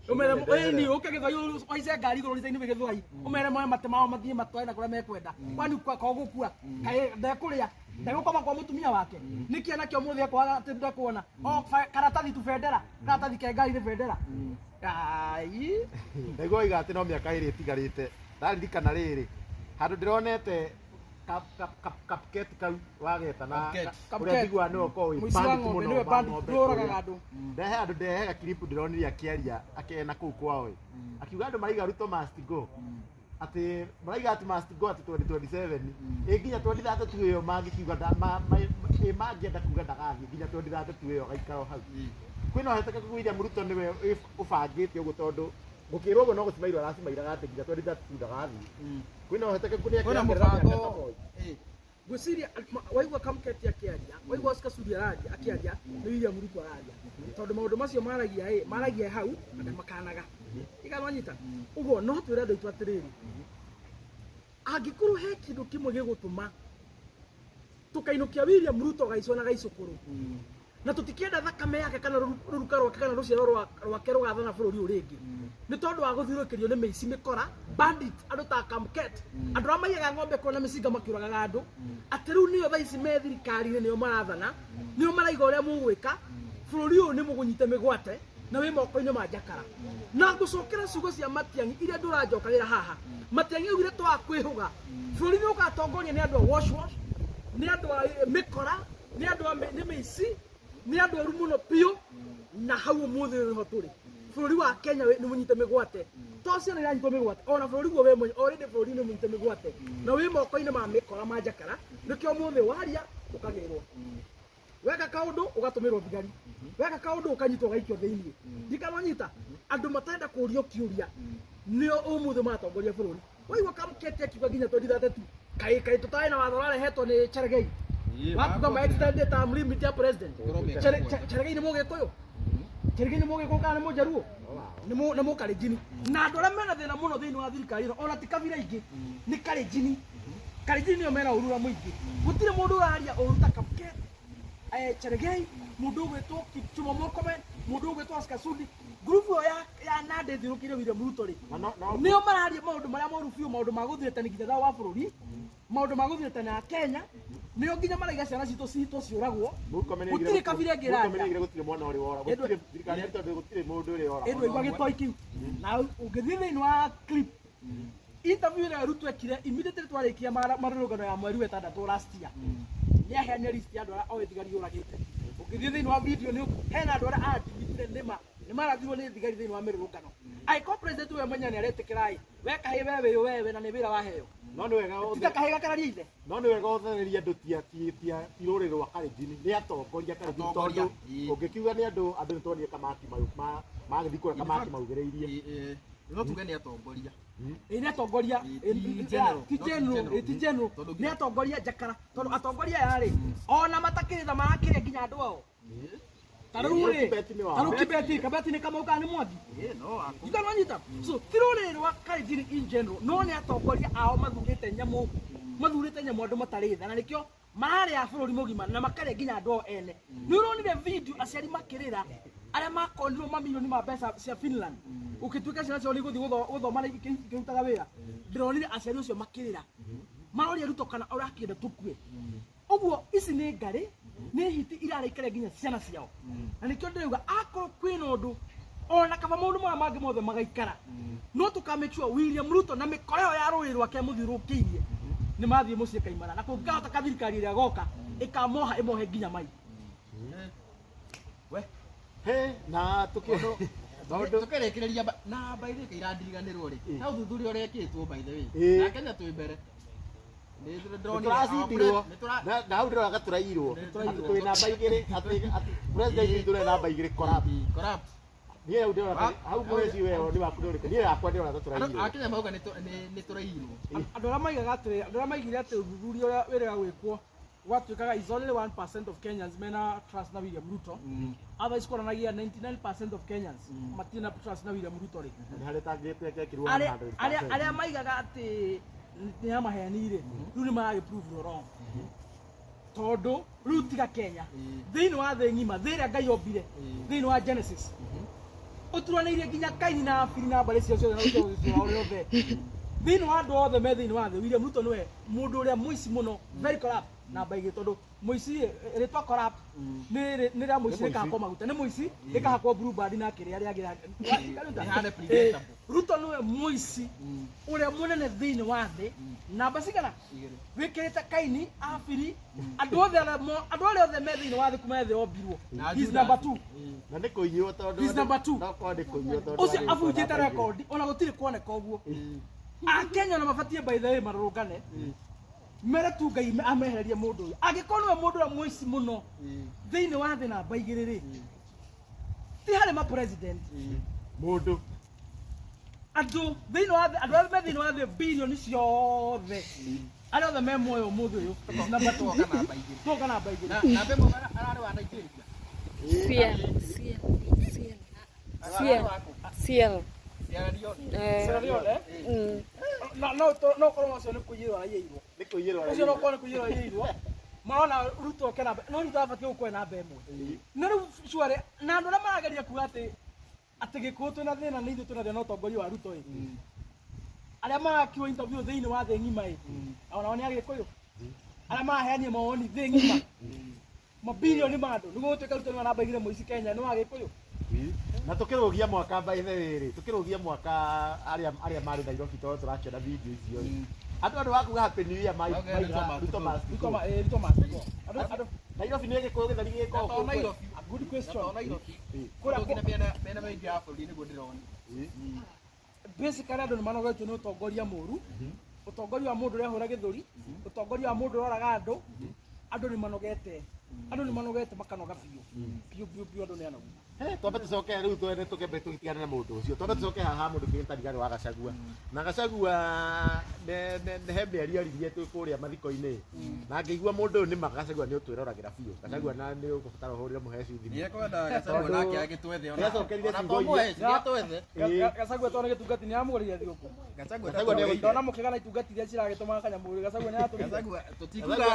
umere ĩni ũke Gĩthũrai ũhaice ngari igũrũ ũricaini wĩ Gĩthũrai, umere moe matĩ mao mathiĩ matware na kũrĩa mekwenda. Kwani ko gũkua kaĩ ndekũrĩa, ndegũkoma kwa mũtumia wake nĩkĩ nakĩo mũthĩ ekwaga atĩ ndekuona o karatathi tu, bendera, karatathi ke ngari nĩ bendera. Ai. Ndaigua oiga atĩ no mĩaka 2 ĩtigarĩte. Ndaririkana rĩrĩ handũ ndĩronete Kapket kau wageta na Kapket. ũrĩa njiguaga nĩwe ũkoragwo wĩ Mũici wa bandit ng'ombe mũno nĩwe wa bandit ng'ombe nĩwe ũragaga kũrĩa. andũ. Ndehe andũ ndehega clip ndĩronire akĩaria akena kũu kwao ĩ, akiuga andũ maraiga Ruto must go, atĩ maraiga atĩ must go atĩ 2027 ĩ nginya 2032 ĩyo mangĩkiuga ĩ mangĩenda kuga ndagathiĩ nginya 2032 ĩyo agaikara o hau. Kwĩna ũhotekeku William Ruto nĩwe ũbangĩte ũguo, tondũ gũkĩrwo ũguo no gũcimairwo aracimairaga atĩ nginya 2032 ndagathiĩ. Kwĩna ũhotekeku nĩ Kwĩna akĩongerera mĩaka ta mũbango Moi? Ngwĩciria waigua Kamketi akĩaria, waigua Oscar Sudi araria akĩaria, nĩ William Ruto araria, tondũ maũndũ macio maragia ĩ maragia hau na makanaga ikanwanyita ũguo. No twĩre andũ aitũ atĩrĩrĩ, angĩkorwo he kĩndũ kĩmwe gĩgũtũma tũkainũkia William Ruto gaicwo na gaicũkũrũ na tũtikĩenda thakame yake kana rũruka rwake kana rũciaro rwake rũgathana bũrũri ũyũ rĩngĩ, nĩ tondũ wa gũthiũrũrũkĩrio nĩ mĩici, mĩkora, bandit, andũ ta Kamket, andũ arĩa maiyaga ng'ombe kũrĩa na mĩcinga makĩũragaga andũ, atĩ rĩu nĩo thaa ici me thirikari-inĩ, nĩo marathana, nĩo maraiga ũrĩa mũgwĩka bũrũri ũyũ, nĩ mũgũnyite mĩgwate na wĩ moko-inĩ ma njakara. Na ngũcokera ciugo cia Matiang'i iria ndũranjokagĩra haha. Matiang'i augire twaga kwĩhũga, bũrũri nĩ ũgatongoria nĩ andũ a wash wash, nĩ andũ a mĩkora, nĩ andũ a nĩ mĩici, nĩ andũ oru mũno biũ. Na hau ũmũthĩ ũyũ nĩho tũrĩ. Bũrũri wa Kenya nĩ mũnyite mĩgwate, to ciana iranyitwo mĩgwate, ona bũrũri guo we mwenye already bũrũri nĩ mũnyite mĩgwate na wĩ moko-inĩ ma mĩkora ma njakara. Nĩkĩo ũmũthĩ waria ũkagĩrwo, weka kaũndũ ũgatũmĩrwo thigari, weka kaũndũ ũkanyitwo ũgaikio thĩiniĩ. Ndikananyita andũ matarenda kũrio kĩũria nĩo ũmũthĩ maratongoria bũrũri. Waigua Kamketi akiuga nginya 2032, kaĩ kaĩ tũtarĩ na watho ũrarehetwo nĩ Cherargei wakuga ma extended term limit ya president. Korwo mĩaka 7. Cherargei nĩ mũgĩkũyũ? Cherargei nĩ mũgĩkũyũ kana nĩ mũjaruo? Nĩ mũkalenjini. Na andũ arĩa mena thĩna mũno thĩinĩ wa thirikari ĩno ona ti kabira ingĩ, nĩ kalenjini. Kalenjini nĩo mena ũru ũrĩa mũingĩ. Gũtirĩ mũndũ ũraria ũru ta Kamket, Cherargei, mũndũ ũgwĩtwo Kipchumba Murkomen, mũndũ ũgwĩtwo Oscar Sudi. Ngurubu ĩyo ya Nandi ĩthiũrũkĩire William Ruto rĩ, Na no nĩo mararia maũndũ marĩa moru biũ, maũndũ ma gũthiretani nginya thayũ wa bũrũri, maũndũ ma gũthiretana Kenya. Nĩo nginya maraiga ciana citũ citũ ciũragwo. Murkomen Gũtirĩ kabira ĩngĩ Murkomen ĩraria. oigire gũtirĩ mwana ũrĩ wora, gũtirĩ thirikari ya tondũ gũtirĩ mũndũ ũrĩ wora. Ĩndũ igua gĩtoi kĩu na ũngĩthiĩ thĩinĩ wa clip interview ĩrĩa Ruto ekire immediately twarĩkia marũrũngano ya mweri wa ĩtandatũ last year, nĩ aheanire list ya andũ arĩa oĩ thigari yũragĩte. Ũngĩthiĩ thĩinĩ wa video nĩ hena andũ arĩa admitire nĩma nĩ marathirwo nĩ thigari thĩinĩ wa mĩrũrũngano. Angĩkorwo president we mwenyewe nĩ aretĩkĩra ĩ, we kahĩ we wĩ wewe na nĩ wĩra waheo, No nĩ wega tita kahĩ gakararia ithe. No nĩ wega ũthererie andũ ti rũrĩrĩ rwa Kalenjin, nĩ atongoria Kalenjin, Atongoria, tondũ ĩĩ. ũngĩkiuga nĩ andũ nĩ tuonire Kamaki magĩthiĩ kũrĩa Kamaki maugĩrĩirie. No tuge nĩ atongoria. Ĩ nĩ atongoria. Ĩ, Ĩ, ti ĩ, general, ti no ti general, general. ĩ, ti general. Tondũ Nĩ atongoria njakara, tondũ atongoria aya rĩ, ona matakĩrĩ tha marakĩrĩa nginya andũ ao. Ta rĩu rĩ, Kibeti nĩ wao. ta rĩu Kibeti, Kibeti nĩ Kamau kana nĩ Mwangi? Ĩ, no ako. Ikanwanyita. So ti rũrĩrĩ rwa Kalenjin in general, no nĩ atongoria ao mathurĩte nyamũ, mathurĩte nyamũ, andũ matarĩ tha, na nĩkĩo mararĩa bũrũri mũgima na makarĩa nginya andũ ao ene. Nĩ ũronire video aciari makĩrĩra arĩa makonirwo mamirioni ma mbeca cia Finland, ũkĩtuĩka ciana ciao nĩ igũthiĩ gũthoma na ikĩrutaga wĩra. Ndĩronire aciari ũcio makĩrĩra maroria Ruto kana ũrakĩenda tũkue ũguo. Ici nĩ ngarĩ, nĩ hiti irarĩikaria nginya ciana ciao, na nĩkĩo ndĩrauga akorwo kwĩna ũndũ ona kaba maũndũ marĩa mangĩ mothe magaikara, no tũka make sure William Ruto na mĩkora ĩyo ya rũrĩrĩ rwake mũthiũrũrũkĩirie nĩ mathiĩ mũciĩ kaimana, na kũngĩkahota ka thirikari ĩrĩa ĩgoka ĩkamoha ĩmohe nginya mai. We. He na tuki maũndũ Tũkĩrĩkĩrĩria na by the way, kairandiriganĩrwo rĩ, Ĩ. he ũthuthuria ũrekĩtwo by the way, Ĩ. na Kenya twĩ mbere. Tũracindirwo na hau ndĩrona tũrairwo atĩ twĩ namba igĩrĩ atĩ president witũ nĩ namba igĩrĩ corrupt. Niĩ hau ndĩrona hau mweci wewe nĩ waku ndũrĩkũ niĩ yakwa ndĩrona ta tũrairwo. Akenya mauga nĩ tũrairwo. Andũ arĩa maigaga atĩ andũ arĩa maigire atĩ ũthuthuria ũrĩa wĩrĩga gwĩkwo gwatuĩkaga is only 1% of Kenyans mena trust na William Ruto. Otherwise kuonanagia 99% of Kenyans matirĩ na trust na William Ruto rĩ. Nĩ harĩ tangĩte 100%. Arĩa maigaga atĩ nĩ ya maheni rĩ rĩu nĩ maragĩ prove wrong. Tondũ rĩu tiga Kenya thĩinĩ wa thĩ ng'ima thĩ ĩrĩa Ngai ombire thĩinĩ wa Genesis ũturanĩirie nginya Kaini na Abili na mbarĩ ciao ciothe na ũcio wao othe thĩinĩ wa andũ othe me thĩinĩ wa thĩ William Ruto nĩwe mũndũ ũrĩa mũici mũno very corrupt namba igĩrĩ tondũ mũici rĩtwa corrupt nĩ rĩa mũici rĩkahakwo maguta nĩ mũici rĩkahakwo blue band na kĩrĩa rĩagĩra. Ruto nĩwe mũici ũrĩa mũnene thĩinĩ wa thĩ namba cigana wĩkĩrĩte Kaini Abili andũ othe andũ arĩa othe me thĩinĩ wa thĩ kuma thĩ yombirwo. He's number 2. Na nĩ kũiywo tondũ he's number 2. No korwo nĩ kũiywo tondũ ũcio abunjĩte rekondi ona gũtirĩ kuoneka ũguo. Akenya na mabatie by the way marũrũngane mere tu Ngai amehererie mũndũ ũyũ angĩkorwo nĩwe mũndũ ũrĩa mũici mũno thĩinĩ wa thĩ namba igĩrĩ rĩ ti harĩ ma president mũndũ andũ thĩinĩ wa thĩ andũ arĩa me thĩinĩ wa thĩ bilioni ciothe arĩa othe me muoyo ũmũthĩ ũyũ namba 2 tuoka namba igĩrĩ. Namba ĩmwe ararĩ wa Nigeria. CL. Sierra Leone. No no korwo ũcio nĩ kũiyĩrwo araiyĩirwo. Nĩ kũiyĩrwo. Ũcio no korwo nĩ kũiyĩrwo araiyĩirwo. Marona Ruto oke namba no Ruto abatiĩ gũkorwo namba ĩmwe. Na rĩu surely na andũ arĩa marageria kuga atĩ atĩ Gĩkũyũ twĩna thĩna nĩ ithuĩ twĩna thĩna na ũtongoria wa Ruto ĩ. Arĩa marakiwo interview thĩinĩ wa thĩ ng'ima ĩ. Onao nĩ Agĩkũyũ. Arĩa maraheania mawoni thĩ ng'ima. Mabilioni ma andũ nĩguo gũtuĩka Ruto nĩwe namba igĩrĩ mũici Kenya nĩ wa Gĩkũyũ. Na tukĩrũgia mwaka by the way rĩ tukĩrũgia mwaka arĩa marĩ Nairobi tondũ tũrakĩona video icio rĩ andũ wakuga happy new year Ruto must go. Ruto must go. Andũ Nairobi nĩ Gĩkũyũ gĩtheri gĩko kũ Nairobi. A good question. Nairobi. Kũrĩa nginya mĩena mĩingĩ ya bũrũri nĩguo ndĩrona. Basically andũ nĩ manogetio nĩ ũtongoria mũru ũtongoria wa mũndũ ũrĩa ahũra gĩthũri ũtongoria wa mũndũ ũroraga andũ andũ nĩ manogete andũ nĩ manogete makanoga biũ biũ biũ biũ andũ nĩ anogu. Twambe tũcoke rĩu twene tũkembe tũtigane na mũndũ ũcio twambe tũcoke haha mũndũ kĩgĩta Rigathĩ wa Gachagua na Gachagua nĩ he mĩario aririe twĩ kũrĩa mathiko-inĩ na ngĩigua mũndũ ũyũ nĩma Gachagua nĩ ũtwĩroragĩra biũ Gachagua na nĩ ũgũbatara ũhũrĩre mũheci thimũ. Nĩekwenda Gachagua nake agĩtwethe ona nĩacokerire ciugo iria Gachagua tondũ gĩtungati nĩ amũgũrĩire thigũkũ. Gachagua nĩ ndona mũkĩgana itungati iria ciragĩtũmaga kanyamũ Gachagua nĩ atũrire. Gachagua tũtikuga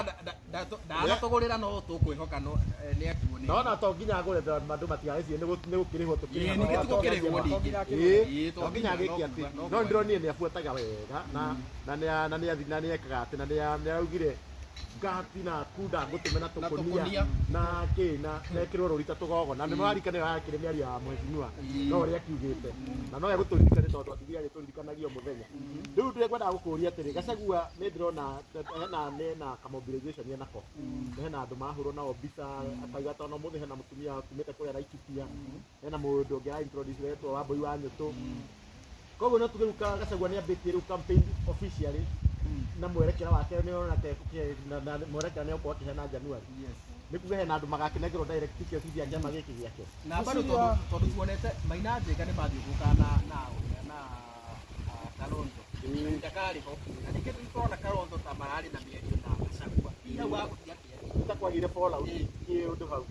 ndanatũgũrĩra no tũkwĩhoka no nĩ akuone. Nona to nginya agũre andũ matigagĩcirie nĩ gũkĩrĩhwo tũkĩrĩhwo. Nĩ gũkĩrĩhwo ningĩ. To nginya agĩke atĩ no ndĩronire nĩ abuataga wega na nĩ ekaga atĩ na nĩ araugire ngati na kunda ngũtũme na tũkũnia na kĩ na nekĩrwo rũri ta tũgogo na nĩ mararikana yakĩrĩ mĩario ya mheshimiwa no ũrĩa akiugĩte na no egũtũririkane tondũ atigire agĩtũririkanagia o mũthenya. Rĩu ndĩkwendaga gũkũria atĩrĩ Gachagua nĩ ndĩrona hena nĩ na kamobilization enako hena andũ mahũrwo nao mbica akauga tondũ ũmũthĩ hena mũtumia kumĩte kũrĩa Laikipia hena mũndũ ũngĩ ara introduce wetwo Wambui wa Nyũtũ koguo no tuge rĩu Gachagua nĩ ambĩtie rĩu campaign officially na mwerekera wake nĩ ona na mwerekera nĩ ũkorwo akĩheana January. Nĩ kuga hena andũ magakĩnengerwo direct ticket cia kĩama gĩkĩ gĩake. Na bado tondũ tuonete Maina Njenga nĩ mathiũrũrũkaga na ũrĩa na Kalonzo ndakarĩ ho na ningĩ tũrona Kalonzo ta mararĩ na mĩario na Gachagua hau agũthiĩ atĩa ta kwagire fallout kĩ ũndũ hau.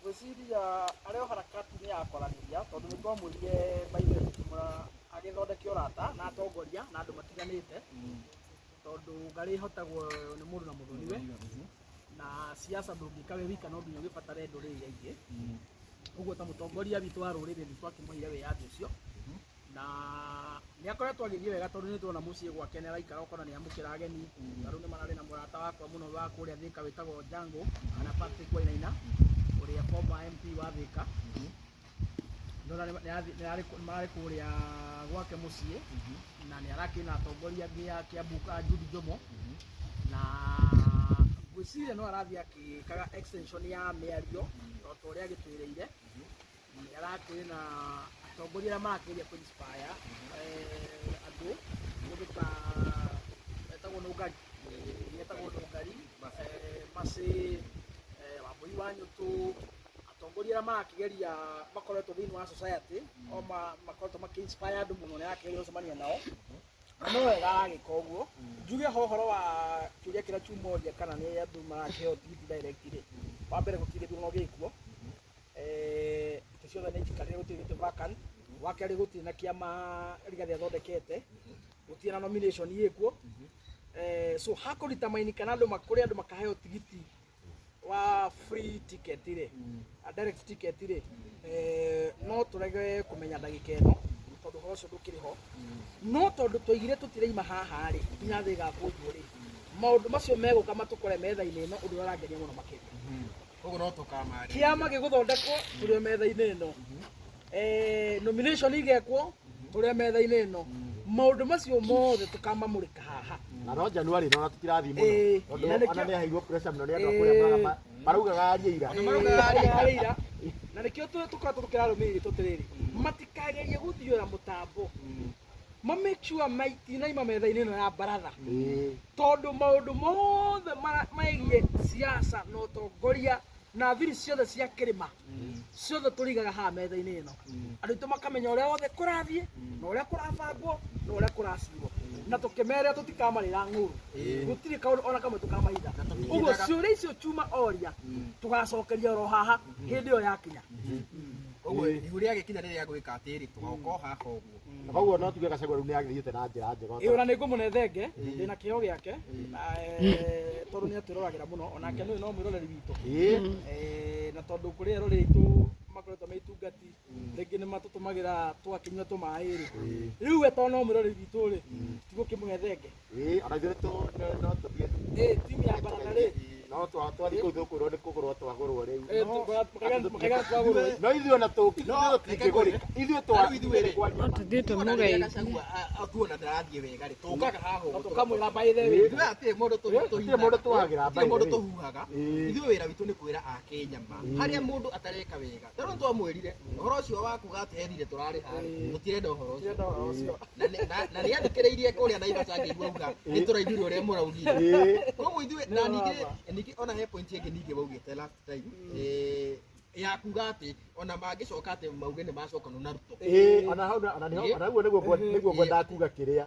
Ngwĩciria arĩ o harakati nĩ ya kwaranĩria tondũ nĩ twamwĩrire maithe tũkĩmũra agĩthondeke ũrata na atongoria na andũ matiganĩte tondũ ngarĩ ĩhotagwo nĩ mũndũ na mũthoniwe na siasa ndũngĩka wĩ wika no nginya ũgĩbatare ndũrĩrĩ aingĩ ũguo ta mũtongoria witũ wa rũrĩrĩ nĩ twakĩmũheire wĩyathi ũcio na nĩ akoretwo agĩthiĩ wega tondũ nĩ tuona mũciĩ gwake nĩ araikara ũkona nĩ amũkĩra ageni na rĩu nĩ mararĩ na mũrata wakwa mũno wa kũrĩa Thika wĩtagwo Jango kana Patrick Wainaina ũrĩa former MP wa Thika ndona nĩ mararĩ kũrĩa gwake mũciĩ na nĩ arakĩrĩ na atongoria angĩ a Kiambu a Jude Jomo na ngwĩciria no arathiĩ akĩkaga extension ya mĩario o ta ũrĩa agĩtwĩrĩire nĩ arakĩrĩ na atongoria arĩa marakĩgeria kũ inspire andũ mũndũ ta Etagwo Nũngari. Etagwo Nũngari, Macĩ, Wambũi wa Nyũtũ, atongoria arĩa marakĩgeria makoretwo thĩinĩ wa society o makoretwo makĩ inspire andũ mũno, nĩ arakĩgeria gũcemania nao na no wega aragĩka ũguo. Njuge ho ũhoro wa kĩũria kĩrĩa chumoria kana nĩ andũ marakĩheo tigiti direct rĩ, wa mbere gũtirĩ gĩthurano gĩkuo, itĩ ciothe nĩ njikarĩre, gũtirĩ gĩtĩ vacant. Wa kerĩ, gũtirĩ na kĩama Rigathĩ athondekete, gũtirĩ na nomination ĩkuo. So hakũdetermine kana andũ kũrĩ andũ makaheo tigiti wa free ticket rĩ, a direct ticket rĩ, no tũrege kũmenya ndagĩka ĩno tondũ ũhoro ũcio ndũkĩrĩ ho. No tondũ twaigire tũtiraima haha rĩ nginya thĩ ĩgakũnjwo rĩ, maũndũ macio megũka matũkore metha-inĩ ĩno, ũndũ ũrĩa ũrangenia mũno makĩria. Koguo no tũkamarĩria. Kĩama gĩgũthondekwo, tũrĩ o metha-inĩ ĩno. Nomination igekwo, tũrĩ o metha-inĩ ĩno. Maũndũ macio mothe tũkamamũrĩka haha. Na no January no tũtirathiĩ mũno. Tondũ Na nĩkĩo- ona nĩ aheirwo pressure mũno nĩ andũ a kũrĩa maraugaga arie ira. Ona maraugaga arie ira. Arie ira. Na nĩkĩo tũkoretwo tũkĩrarũmĩrĩria tũtĩrĩrĩ matikagerie gũthiũra mũtambo, ma make sure maitinaima metha-inĩ ĩno ya baratha, tondũ maũndũ mothe megiĩ siasa na ũtongoria na thiri ciothe cia kĩrĩma ciothe tũrigaga haha metha-inĩ ĩno. Andũ aitũ makamenya ũrĩa wothe kũrathiĩ na ũrĩa kũrabangwo na ũrĩa kũracirwo, na tũkĩmera tũtikamarĩra ng'ũrũ, gũtirĩ kaũndũ ona kamwe tũkamahitha. Ũguo ciũria icio chuma oria tũgacokeria oro haha hĩndĩ ĩyo yakinya. Koguo ihu rĩagĩkinya rĩrĩa gwĩka atĩrĩ, tũgoka o haha ũguo. Na koguo no tuge Gachagua rĩu nĩ agĩthiĩte na njĩra njega. Ĩĩ, ona nĩ ngũmũne thenge, ndĩna kĩheo gĩake na, tondũ nĩ atwĩroragĩra mũno, onake nĩ no mwĩroreri witũ. Na tondũ kũrĩ eroreri aitũ makoretwo me itungati, rĩngĩ nĩ matũtũmagĩra twakĩnyua tũmaĩ rĩ, rĩu we tondũ no mwĩroreri witũ rĩ, tigũkĩmũhe thenge. Ona ithuĩ no tũthiĩ. Timu ya baratha rĩ. No twathiĩ kũu tũkwĩrwo nĩ kũgũrwo twagũrwo rĩu. Mũkaiga twagũrwo. No ithuĩ ona tũtingĩgũrĩka. Ithuĩ Rĩu ithuĩ rĩ, kwaria ma. Tũthiĩ Ona rĩrĩa tũmũgeithie. Gachagua tuona ndarathiĩ wega rĩ, tũkaga haha ũguo. Tũkamwĩra by the way. Ithuĩ hatirĩ mũndũ Gũtirĩ mũndũ tũhagĩra Gũtirĩ mũndũ by the way. tũhuhaga. Ithuĩ wĩra witũ nĩ kwĩra akenya ma harĩa mũndũ atareka wega. Ta rĩu twamwĩrire ũhoro ũcio wa kuga atĩ hethire tũrarĩha rĩ, tũtirenda ũhoro ũcio. Tũtirenda ũhoro ũcio. Na nĩ athikĩrĩirie kũrĩa Naivasha akĩigua auga nĩ tũraiguire ũrĩa mũraugire. Koguo ithuĩ na ningĩ ona he point ĩngĩ ningĩ waugĩte last time, ya kuga atĩ ona mangĩcoka atĩ mauge nĩ macokanwo na Ruto. Ona hau ona nĩho ona ũguo nĩguo ngwendaga kuga kĩrĩa,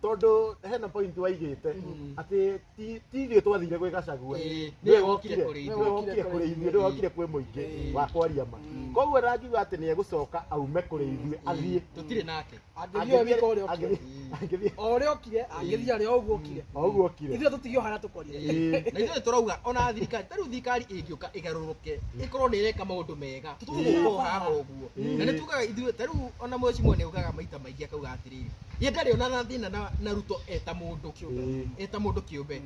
tondũ hena point waigĩte atĩ ti ithuĩ twathire gwĩ Gachagua, nĩwe wokire kũrĩ ithuĩ. Nĩwe wokire kũrĩ ithuĩ, nĩwe wokire kwĩ mũingĩ wa kwaria ma. Koguo ndangiuga atĩ nĩ egũcoka aume kũrĩ ithuĩ athiĩ, tũtirĩ nake. Angĩthiĩ wika ũrĩa okire. Angĩthiĩ O ũrĩa okire, angĩthiĩ arĩ o ũguo okire. O ũguo okire. Ithuĩ tũtigio harĩa tũkorire. Na ithuĩ tũrauga ona thirikari, ta rĩu thirikari ĩngĩũka ĩgarũrũke ĩkorwo nĩ ĩreka maũndũ mega, tũgũka o haha ũguo. Na nĩ tugaga ithuĩ ta rĩu ona mheshimiwa nĩ augaga maita maingĩ akauga atĩrĩrĩ, ye ndarĩ ona na thĩna na Ruto eta mũndũ eta mũndũ kĩũmbe,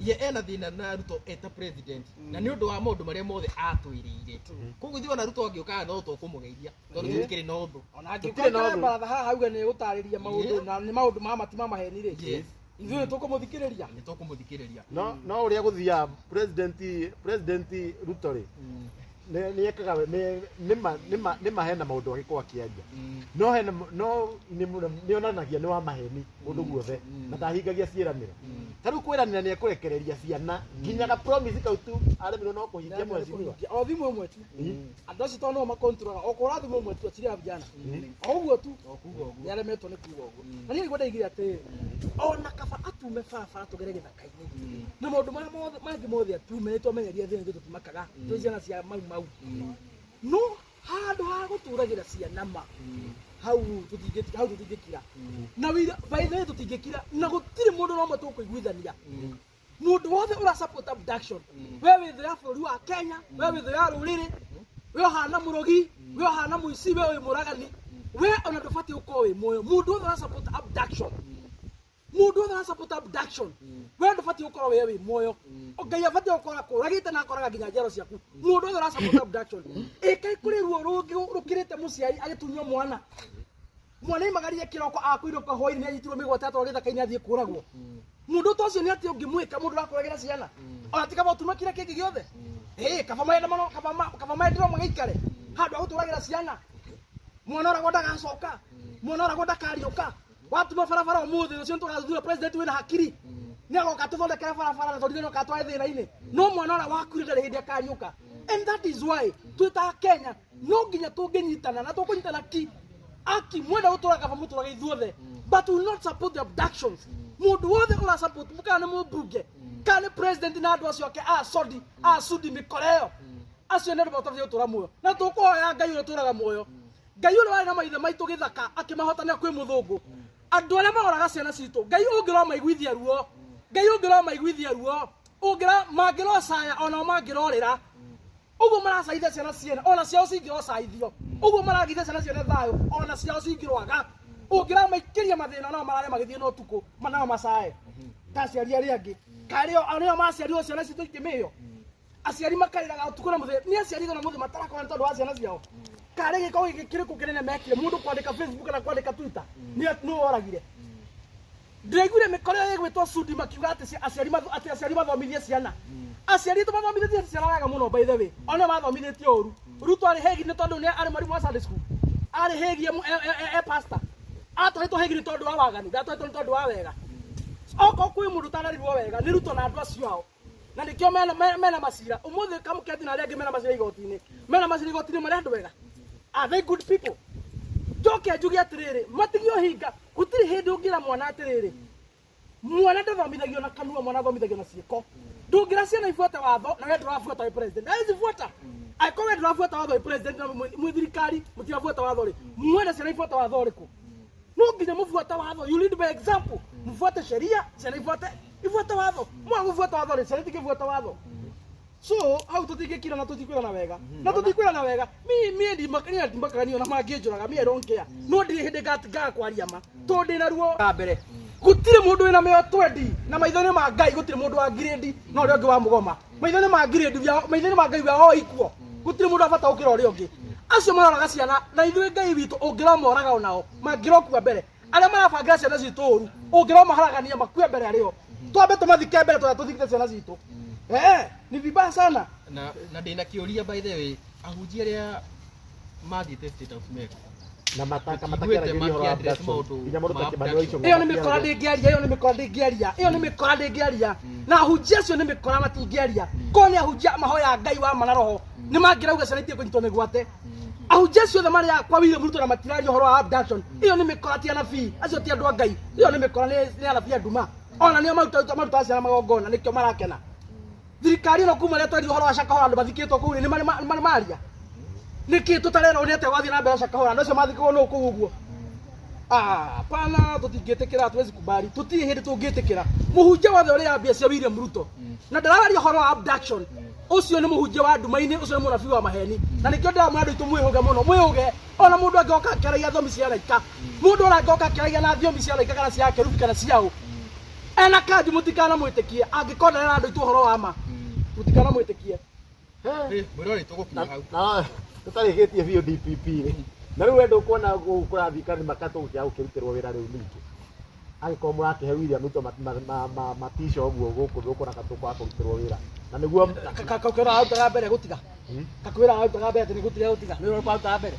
ye ena thĩna na Ruto eta president, na nĩ ũndũ wa maũndũ marĩa mothe atwĩrĩire. Koguo ithuĩ ona Ruto angĩũkaga no tũkũmũgeithia tondũ tũtikĩrĩ na ũthũ. Ona Tũtirĩ angĩũka na aikare ũthũ. baratha haha auge nĩ gũtarĩria maũndũ na nĩ maũndũ ma mati ma maheni rĩ, ithuĩ nĩ tũkũmũthikĩrĩria. Nĩ tũkũmũthikĩrĩria. No ũrĩa gũthiaga, president Ruto rĩ, nĩ ekaga nĩ ma hena maũndũ agĩkorwo akĩaria, no hena no nĩ onanagia nĩ wa maheni kũndũ guothe na ndahingagia ciĩranĩro. Ta rĩu kwĩranĩra nĩ ekũrekereria ciana, nginya ga promise kau tu aremirwo no kũhingia mheshimiwa. O thimũ ĩmwe tu, andũ acio tondũ nĩo makontrolaga, o kũra thimũ ĩmwe tu achiria vijana o ũguo tu. O kuga ũguo. Nĩ aremetwo nĩ kuga ũguo. Na niĩ nĩguo ndaigire atĩrĩrĩ, ona kaba atume barabara tũgere gĩthaka-inĩ na maũndũ marĩa mothe mangĩ mothe atume, nĩ twamenyeria thĩna, ithuĩ tũtimakaga, twĩ ciana cia mau mau. No handũ ha gũtũragĩra ciana ma hau hau tũtingĩkira na wira. By the way, tũtingĩkira na gũtirĩ mũndũ no tũkũiguithania. Mũndũ wothe ũra support abduction, we wĩ thũ ya bũrũri wa Kenya, we wĩ thũ ya rũrĩrĩ, we ũhana mũrogi, we ũhana mũici, we wĩ mũragani, we ona ndũbatiĩ gũkorwo wĩ muoyo. Mũndũ wothe ũra support abduction, mũndũ wothe ũra support abduction, we ndũbatiĩ gũkorwo we wĩ muoyo. Ngai abatiĩ gũkorwo akũragĩte na akoraga nginya njiaro ciaku. Mũndũ wothe ũra support abduction, ĩkai kũrĩ ruo rũngĩ rũkĩrĩte mũciari agĩtunywo mwana? Mwana imagarie kĩroko akũinũka hwainĩ nĩ anyitirwo mĩgwate atwarwo gĩthaka-inĩ athiĩ kũragwo. Mũndũ ta ũcio nĩ atĩ ũngĩmwĩka mũndũ ũrakũragĩra ciana? Ona ti kaba ũtume kĩrĩa kĩngĩ gĩothe? Ĩĩ, kaba maendamano, kaba maenderwo magaikare handũ ha gũtũragĩra ciana. Mwana oragwo ndagacoka, mwana oragwo ndakariũka. Watuma barabara ũmũthĩ, ũcio nĩtũgathura president wĩna hakiri. Nĩ agoka tũthondekere barabara na tũrigane kana twarĩ thĩna-inĩ, no mwana ũrĩa wakuire ndarĩ hĩndĩ akariũka. And that is why twĩ ta Kenya no nginya tũngĩnyitana na tũkũnyitana ki aki mwenda gũtũra kaba mũtũrage ithuothe, but we will not support the abductions. Mũndũ wothe ũra support, kana nĩ mũmbunge kana nĩ president na andũ acio ake a sodi a sudi mĩkora ĩyo, acio nĩ andũ matabatiĩ gũtũra muoyo. Na tũkũhoya Ngai ũrĩa ũtũraga muoyo, Ngai ũrĩa warĩ na maithe maitũ gĩthaka akĩmahotanĩra kwĩ mũthũngũ, andũ arĩa maroraga ciana citũ, Ngai ũngĩromaiguithia ruo, Ngai ũngĩromaiguithia ruo, ũngĩra mangĩrocaya onao mangĩrorĩra ũguo maracaithia ciana ciene, ona ciao cingĩrocaithio ũguo maragithia ciana ciene thayũ, ona ciao cingĩrwaga, ũngĩramaikĩria mathĩna nao marare magĩthiĩ na ũtukũ nao macae ta aciari arĩa angĩ karĩo arĩa maciarirwo ciana citũ ikĩmĩo, aciari makarĩraga ũtukũ na mũthenya. Nĩ aciari igana mũthĩ matarakora nĩ tondũ wa ciana ciao. Karĩ gĩko gĩkĩ kĩrĩkũ kĩnene mekire mũndũ kwandĩka Facebook kana kwandĩka Twitter nĩ woragire? Ndĩraiguire mĩkora ĩyo ĩgwĩtwo Sudi makiuga atĩ aciari atĩ aciari mathomithie ciana. Aciari aitũ mathomithĩtie ciana wega mũno, by the way, ona mathomithĩtie ũru. Ruto arĩ Hegi nĩ tondũ nĩ arĩ mwarimũ wa Sunday school? Arĩ Hegi e pastor? Atwarĩtwo Hegi nĩ tondũ wa waganu, ndatwarĩtwo nĩ tondũ wa wega. Okorwo kwĩ mũndũ ũtanarirwo wega nĩ Ruto na andũ acio ao, na nĩkĩo mena macira ũmũthĩ. Kamũketi na arĩa angĩ mena macira igoti-inĩ, mena macira igoti-inĩ. Marĩ andũ wega? Are they good people? Njoke njuge atĩrĩrĩ, matige ũhinga. Gũtirĩ hĩndĩ ũngĩra mwana atĩrĩrĩ, mwana ndathomithagio na kanua, mwana athomithagio na ciĩko. Ndũngĩra ciana ibuate watho na we ndũrabuata wĩ president. Na izibuata angĩkorwo we ndũrabuata watho wĩ president na mwĩ thirikari mũtirabuata watho rĩ, mwenda ciana ibuate watho ũrĩkũ? No nginya mũbuate watho. You lead by example. Mfuate sheria, ciana ibuate watho. Mwaga gũbuata watho rĩ, ciana itingĩbuata watho. So hau tũtingĩkira na tũtikwĩrana wega na tũtikwĩrana wega. Mi mi ndimakaga niĩ ona mangĩnjũraga, mi I don't care, no ndirĩ hĩndĩ ngaga kwaria ma tondũ ndĩna ruo. Wa mbere, gũtirĩ mũndũ wĩna mĩoyo twendi na maitho-inĩ ma Ngai. Gũtirĩ mũndũ wa ngirĩndi na ũrĩa ũngĩ wa mũgoma. Maitho-inĩ ma ngirĩndi, maitho-inĩ ma Ngai we are all equal. Gũtirĩ mũndũ wa bata gũkĩra ũrĩa ũngĩ. Acio maroraga ciana na ithuĩ, Ngai witũ ũngĩromoraga onao mangĩrokua mbere. Arĩa marabangĩra ciana citũ ũru, ũngĩromaharagania makue mbere arĩo, twambe tũmathike mbere tũrĩa tũthikĩte ciana citũ. Ni vibaya sana. Na ndĩna kĩũria, by the way, ahunjia arĩa mathiĩte State House meko na mataka tũtiguĩte matakĩaragĩria ũhoro wa makĩ-address abduction. Maũndũ Nginya mũndũ ma ta Kĩmani wa abduction. Ichung'wa Ĩyo nĩ mĩkora. matiaragia. Ndĩngĩaria. Ĩyo nĩ mĩkora, ndĩngĩaria. Ĩyo nĩ mĩkora, ndĩngĩaria. Na ahunjia acio nĩ mĩkora, matingĩaria. Korwo nĩ ahunjia mahoya Ngai wa ma na roho, nĩ mangĩrauga ciana itige kũnyitwo mĩgwate. Ahunjia acio othe marĩa kwa William Ruto na matiraria ũhoro wa abduction. Ĩyo nĩ mĩkora, ti anabii acio, ti andũ a Ngai. Ĩyo nĩ mĩkora, nĩ anabii a nduma. Ona nĩo marutaga ciana magongona, nĩkĩo marakena. Thirikari ĩno kuma rĩrĩa twaririe ũhoro wa Shakahola, andũ mathikĩtwo kũu rĩ, nĩ marĩ maria nĩkĩ tũtarerwo nĩ atĩa gwathiĩ na mbere Shakahola? Andũ acio mathikagwo nũ kũu ũguo? Ah, pana, tũtingĩtĩkĩra, hatuwezi kubali. Tũtirĩ hĩndĩ tũngĩtĩkĩra mũhunjia wothe ũrĩa mbia cia William Ruto na ndararia ũhoro wa abduction. Ũcio nĩ mũhunjia wa nduma-inĩ, ũcio nĩ mũnabii wa maheni. Na nĩkĩo ndĩramwĩra andũ aitũ mwĩhũge mũno, mwĩhũge. Ona mũndũ angĩoka akĩaragia thiomi cia araika, mũndũ ona angĩoka akĩaragia na thiomi cia araika kana cia kerubi kana ciaũ ena kanju, mũtikanamwĩtĩkie. Angĩkorwo ndarera andũ aitũ ũhoro wa ma, mũtikanamwĩtĩkie. Mwĩrore, tũgũkinya hau. Na tũtarĩkĩtie biũ DPP rĩ, na rĩu we ndũkuona gũkũ kũrathiĩ kana maka tũgũkĩaga gũkĩrutĩrwo wĩra rĩu ningĩ angĩkorwo mũrakĩhe William Ruto matisha ũguo gũkũ, ndũkuona ka tũkwaga kũrutĩrwo wĩra na nĩguo Kakwĩra arutaga mbere gũtiga, kakwĩra arutaga mbere atĩ nĩ gũtiga gũtiga. Nĩ ũrĩa arutaga mbere?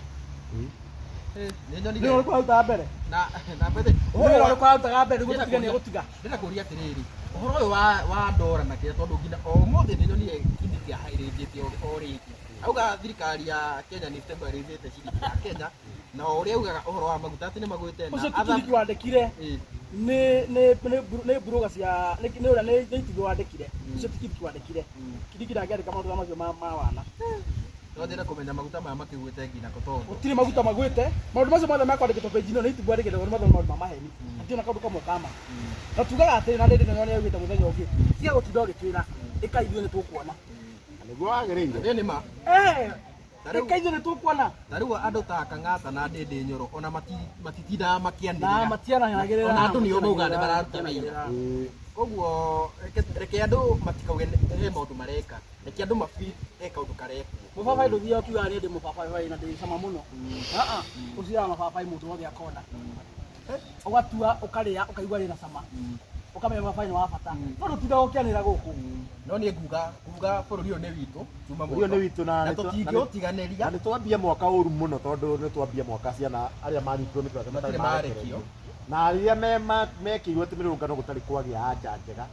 Nĩ Nĩ nyonire ũrĩa arutaga mbere? Na by the Nĩ ũrĩa arutaga mbere nĩguo tũtige nĩ gũtiga? Ndĩrenda kũria atĩrĩrĩ, ũhoro ũyũ wa ndora na kĩrĩa, tondũ nginya o ũmũthĩ nĩ nyonire Kindiki ahairĩtĩte o rĩngĩ auga thirikari ya Kenya nĩ stabilizĩte ciringi ya Kenya, na o ũrĩa augaga ũhoro wa maguta atĩ nĩ magwĩte na Ũcio ti Kindiki wandĩkire. Nĩ buroga cia nĩ ũrĩa nĩ Itugi wandĩkire. Ũcio ti Kindiki wandĩkire. Kindiki ndangĩandĩka maũndũ ta macio ma wana. No ndĩrenda kũmenya maguta maya makĩgwĩte nginya kũ, tondũ Gũtirĩ maguta magwĩte. Maũndũ macio mothe mekwandĩkĩtwo page ĩno nĩ Itugi wandĩkĩte, tondũ mothe nĩ maũndũ ma maheni. Hatirĩ na kaũndũ kamwe kama na tugaga atĩrĩ, na ndĩndĩ nĩ yaugĩte mũthenya ũngĩ, tiga gũtinda ũgĩtwĩra, ĩka, ithuĩ nĩ tũkuona. Na nĩguo wagĩrĩire. Nĩ ma. Ĩka, ithuĩ nĩ tũkuona. Ta rĩu andũ ta Kang'ata na Ndĩndĩ Nyoro ona matitindaga Na makĩanĩrĩra. matianagĩrĩra. Ona andũ nĩo maugaga nĩ mararuta wĩra. Koguo reke andũ matikauge he maũndũ mareka, reke andũ mabi he kaũndũ karekwo. Mũbabaĩ ndũthiaga ũkiugaga niĩ ndĩ mũbabaĩ na ndĩ cama mũno. Aa, ũciaraga mababaĩ mũndũ wothe akona, ũgatua, ũkarĩa, ũkaigua rĩna cama, ũkamenya mababaĩ nĩ wa bata, no ndũtindaga ũkĩanĩra gũkũ. No niĩ nguga bũrũri ũyũ nĩ witũ tuma Bũrũri ũyũ nĩ witũ na na tũtingĩũtiganĩria. Na nĩ twambia mwaka ũru mũno, tondũ nĩ twambia mwaka ciana arĩa manyitirwo mĩgwate matirĩ marekio. Na rĩrĩa mekĩirwo atĩ mĩrũrũngano gũtarĩ kwagĩa anja njega.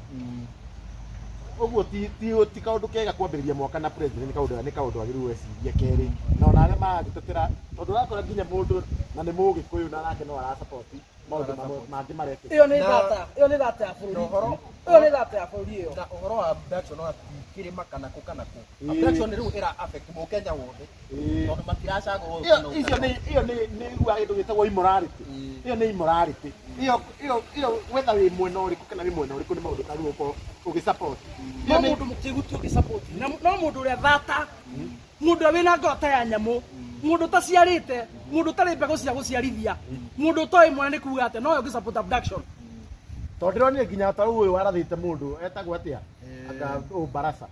Ũguo ti kaũndũ kega kwambĩrĩria mwaka na president nĩ kaũndũ wagĩrĩirwo wecirie kerĩ. Na ona arĩa maragĩtetera tondũ ũrakora nginya mũndũ na nĩ mũgĩkũyũ na nake no arasupport maũndũ mangĩ marekĩka. Ĩyo nĩ thata, ĩyo nĩ thata ya bũrũri. Ĩyo nĩ thata ya bũrũri ĩyo. Na ũhoro wa abduction ona ti kĩrĩma kana kũ kana kũ. Abduction rĩu ĩra affect mũkenya wothe. Tondũ matiracagũrwo. Icio nĩ ĩyo nĩ iguaga kĩndũ gĩtagwo immorality. Ĩyo nĩ immorality. Ĩyo whether wĩ mwena ũrĩkũ kana wĩ mwena ũrĩkũ nĩ maũndũ tarĩu ũkorwo ũgĩsupport. No mũndũ mũkĩgu tu ũngĩsupport. No mũndũ ũrĩa thata, mũndũ ũrĩa wĩna ngoro ta ya nyamũ, mũndũ ũtaciarĩte, mũndũ ũtarĩ mbegũ cia gũciarithia, mũndũ ũtoĩ mwana nĩ kuga atĩa, nowe ũngĩsupport abduction. Tondũ ndĩronire nginya ta rĩu ũyũ warathĩte mũndũ etagwo atĩa? Anga Barasa.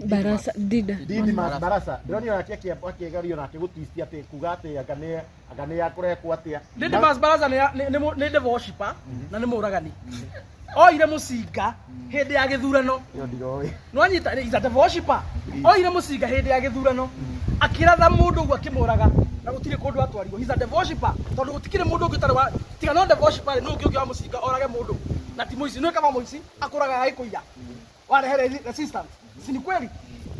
Barasa Dida. Didmas Barasa. Ndĩronire onake akĩgerio nake gũtwist atĩ kuga atĩ anga nĩ akũrekwo atĩa. Didmas Barasa nĩ devil worshipper na nĩ mũragani. Oire mũcinga hĩndĩ ya gĩthurano. Ĩyo ndiroĩ. Nĩwanyita, is a devil worshipper. Oire mũcinga hĩndĩ ya gĩthurano akĩratha mũndũ ũguo akĩmũraga na gũtirĩ kũndũ atwarirwo. He's a devil worshipper tondũ gũtikĩrĩ mũndũ ũngĩ ũtarĩ wa tiga no devil worshipper rĩ, nũ ũngĩ ũngĩoya mũcinga orage mũndũ na ti mũici. Nĩ kaba mũici akũragaga agĩkũiya warehe resistance, si ni kweli?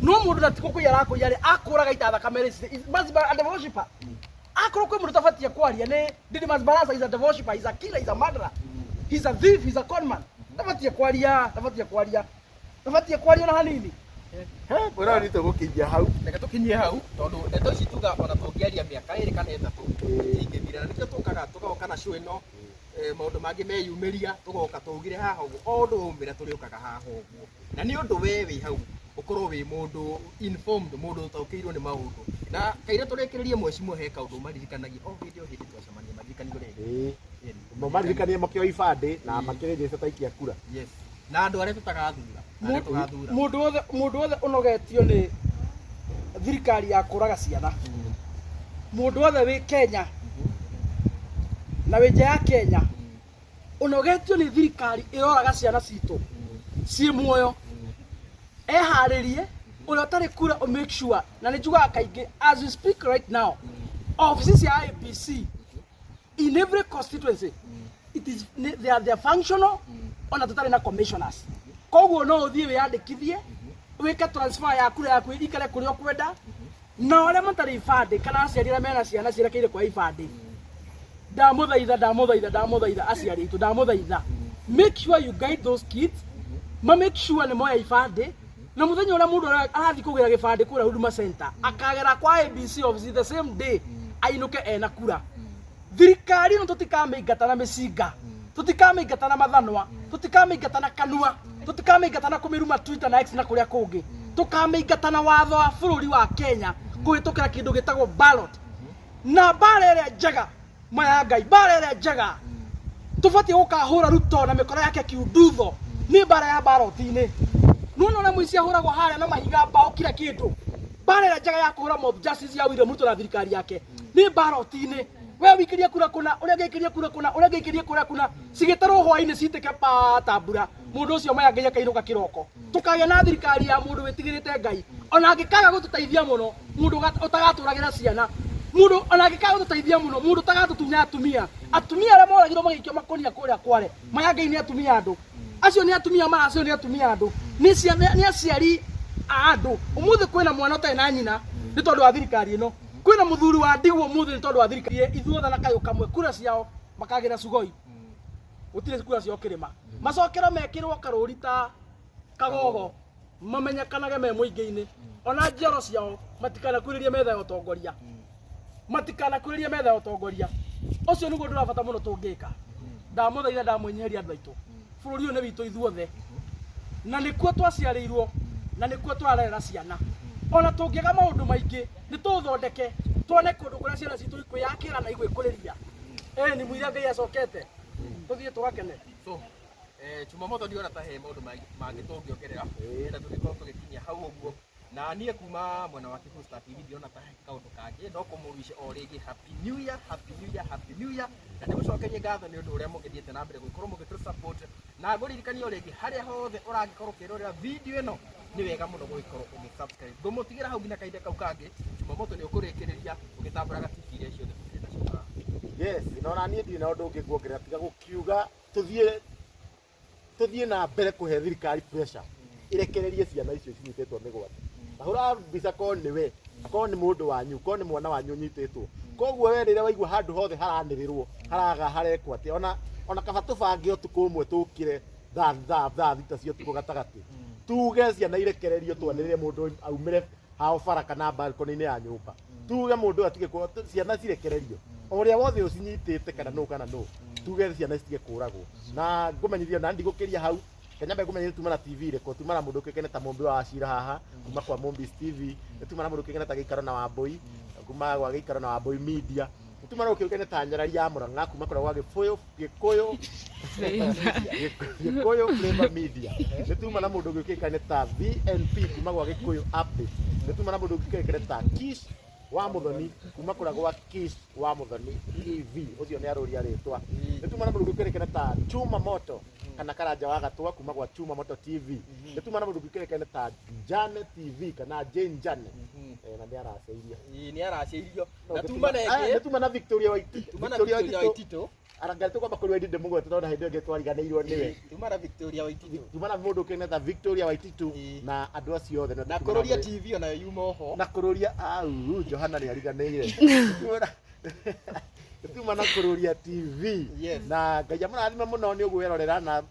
No mũndũ na ti gũkũiya arakũiya rĩ, akũraga ita thakame rĩ, must be a devil worshipper. Akorwo kwĩ mũndũ ũtabatiĩ kwaria nĩ Didmas Barasa. Is a devil worshipper, is a killer, is a murderer, he's a thief, he's a conman. Ndabatiĩ kwaria, ndabatiĩ kwaria, ndabatiĩ kwaria ona hanini. Mwĩrora nĩ tũgũkinyia hau. Reke tũkinyie hau tondũ ndeto ici tuga ona tũngĩaria mĩaka ĩrĩ kana ĩtatũ itingĩthira, na nĩkĩo tũkaga tũgoka na show ĩno, maũndũ mangĩ meyumĩria tũgoka tũugire haha ũguo, o ũndũ waumĩra tũrĩũkaga haha ũguo, na nĩ ũndũ we wĩ hau ũkorwo wĩ mũndũ informed, mũndũ ũtaũkĩirwo nĩ maũndũ. Na kaira tũrĩkĩrĩrie mwecimwe he kaũndũ maririkanagia o hĩndĩ twacemania maririkanio rĩngĩ. Maririkanie makĩoya ibandĩ na makĩrĩnjĩca ta ikia kura. Yes, na andũ arĩa tũtagathura, arĩa tũgathura. Mũndũ wothe ũnogetio nĩ thirikari ya kũraga ciana, mũndũ wothe wĩ Kenya na wĩ nja ya Kenya ũnogetio nĩ thirikari ĩroraga ciana citũ ciĩ muoyo, eharĩrie. Ũrĩa ũtarĩ kura o make sure, na nĩ njugaga kaingĩ, as we speak right now, offices cia IEBC in every constituency, it is they are functional ona tũtarĩ na commissioners. Koguo no ũthiĩ wĩyandĩkithie wĩke transfer ya kura yaku ikare kũrĩa ũkwenda. Na arĩa matarĩ ibandĩ kana aciari arĩa mena ciana cirekeire kwa ibandĩ, ndamũthaitha, ndamũthaitha, ndamũthaitha, aciari aitũ, ndamũthaitha, make sure you guide those kids, ma make sure nĩ moya ibandĩ, na mũthenya ũrĩa mũndũ arathiĩ kũgĩra gĩbandĩ kũrĩa Huduma Center, akagera kwa IEBC office the same day, ainũke ena kura. Thirikari ĩno tũtikamĩingata na mĩcinga, tũtikamĩingata na mathanwa, tũtikamĩingata na kanua, tũtikamĩingata na kũmĩruma Twitter na X na kũrĩa kũngĩ. Tũkamĩingata na watho wa bũrũri wa Kenya kũhĩtũkĩra kĩndũ gĩtagwo ballot. Na mbara ĩrĩa njega maya Ngai, mbara ĩrĩa njega tũbatiĩ gũkahũra Ruto na mĩkora yake kiundutho nĩ mbara ya ballot-inĩ. Nĩwona ũrĩa mũici ahũragwo harĩa na mahiga, mbaũ, kila kĩndũ. Mbara ĩrĩa njega ya kũhũra mob justice ya William Ruto na thirikari yake nĩ ballot-inĩ. We wikĩrie kura kũna, ũrĩa ũngĩ aikĩrie kura kũna, ũrĩa ũngĩ aikĩrie kura kũna, cigĩtarwo hwaĩ-inĩ citĩke pa ta mbura. Mũndũ ũcio maya Ngai akainũka kĩroko. Tũkagĩa na thirikari ya mũndũ wĩtigĩrĩte Ngai, ona angĩkaga gũtũteithia mũno, mũndũ ũtagatũragĩra ciana, mũndũ ona angĩkaga gũtũteithia mũno, mũndũ ũtagatũtunya atumia, atumia arĩa moragirwo magĩikio makũnia kũrĩa Kware. Maya Ngai nĩ atumia andũ acio, nĩ atumia mara acio nĩ atumia andũ, nĩ ciana, nĩ aciari a andũ. Ũmũthĩ kwĩna mwana ũtarĩ na nyina nĩ tondũ wa thirikari ĩno, kwĩna mũthuri wa ndigwa ũmũthĩ nĩ tondũ wa thirikari. Ithuothe na kayũ kamwe, kura ciao makagĩra Sugoi, gũtirĩ kura ciao kĩrĩma, macokero mekĩrwo karũri ta kagogo, mamenyekanage me mũingĩ-inĩ. Ona njiaro ciao matikanakuhĩrĩrie metha ya ũtongoria, matikanakuhĩrĩrie metha ya ũtongoria. Ũcio nĩguo ũndũ wa bata mũno tũngĩka. Ndamũthaitha, ndamwĩnyihĩria, andũ aitũ, bũrũri ũyũ nĩ witũ ithuothe, na nĩkuo twaciarĩirwo na nĩkuo twarerera ciana. Ona tũngĩaga maũndũ maingĩ, nĩ tũthondeke tuone kũndũ kũrĩa ciana citũ ikwĩyakĩra na igwĩkũrĩria. Ĩ ni mũira Ngai acokete tũthiĩ tũgakene. So Jumamoto ndiona ta he maũndũ mangĩ tũngĩongerera, enda tũgĩkorwo tũgĩkinyia hau ũguo. Na niĩ kuma mwena wa Kikuyu Star TV ndiona ta he kaũndũ kangĩ no kũmũwish o rĩngĩ happy new year, happy new year, happy new year, na ndĩmũcokerie ngatho nĩ ũndũ ũrĩa mũgĩthiĩte na mbere gũgĩkorwo mũgĩtũ support. Na ngũririkanie o rĩngĩ, harĩa hothe ũrangĩkorwo ũkĩrorera video ĩno, nĩ wega mũno gũgĩkorwo ũgĩ subscribe. Ngũmũtigĩra hau nginya kahinda kau kangĩ. Jumamoto nĩ ũkũrĩkĩrĩria ũgĩtambũraga tibi iria ciothe tũkĩrĩ nacio haha. Yes, na ona niĩ ndirĩ na ũndũ ũngĩ nguongerera tiga gũkiuga tũthiĩ na mbere kũhe thirikari pressure irekererie ciana icio cinyitĩtwo mĩgwate. Ta hũra mbica korwo nĩ we, korwo nĩ mũndũ wanyu, korwo nĩ mwana wanyu ũnyitĩtwo. Koguo we rĩrĩa waigua handũ hothe haranĩrĩrwo, haraga harekwo atĩa, ona kaba tũbange ũtukũ ũmwe tũkĩre thaa 6 cia ũtukũ gatagatĩ. Tuge ciana irekererio, twanĩrĩre mũndũ aumĩre hao bara kana balcony-inĩ ya nyũmba. Tuge mũndũ atige ciana cirekererio. O ũrĩa wothe ũcinyitĩte kana nũ kana nũ. Tuge ciana citige kũragwo. Na ngũmenyithia na ndigũkĩria hau. Kenya ngũmenyithia tuma na TV ĩrĩkũ, tuma na mũndũ ũkĩkene ta Mũmbi wa Wachira haha, kuma kwa Mũmbi's TV, tuma na mũndũ ũkĩkene ta Gĩikaro na Wambũi, kuma gwa Gĩikaro na Wambũi Media, tuma na ũkĩkene ta Nyarari ya Mũrang'a, kuma kũrĩa gwa Gĩbũyũ, Gĩkũyũ, Gĩkũyũ Flavor Media. Nĩ tuma na mũndũ ũgĩkĩkane ta VNP kuma gwa Gĩkũyũ Update. Nĩ tuma na mũndũ ũgĩkĩkane ta Kish wa Muthoni kuma kũrĩa gwa Kish wa Muthoni TV. Ũcio nĩ arũria rĩtwa. Nĩ tuma na mũndũ ũgĩkĩkane ta Chuma Moto kana Karanja wa Gatwa kuma gwa Chuma Moto TV. Nĩ tuma na mũndũ ũgĩkĩkane ta Njane TV kana Jane Njane. Na nĩ araceirio. Ĩĩ, nĩ araceirio. Na tuma na ĩngĩ. Nĩ tuma na Victoria Waititi. Tuma na Victoria Waititũ. Arangari tũkwamba kũrĩ ndinde mũgwete tondũ hĩndĩ ĩngĩ twariganĩirwo nĩwe. Tuma na Victoria Waititũ. Tuma na mũndũ ũkĩnetha Victoria Waititũ na andũ acio othe. Na Kũrũria TV onayo yuma oho. Na Kũrũria au Johana nĩ ariganĩire. Tuma na Kũrũria TV. Yes. Na Ngai amũrathime mũno nĩ ũguo werorera na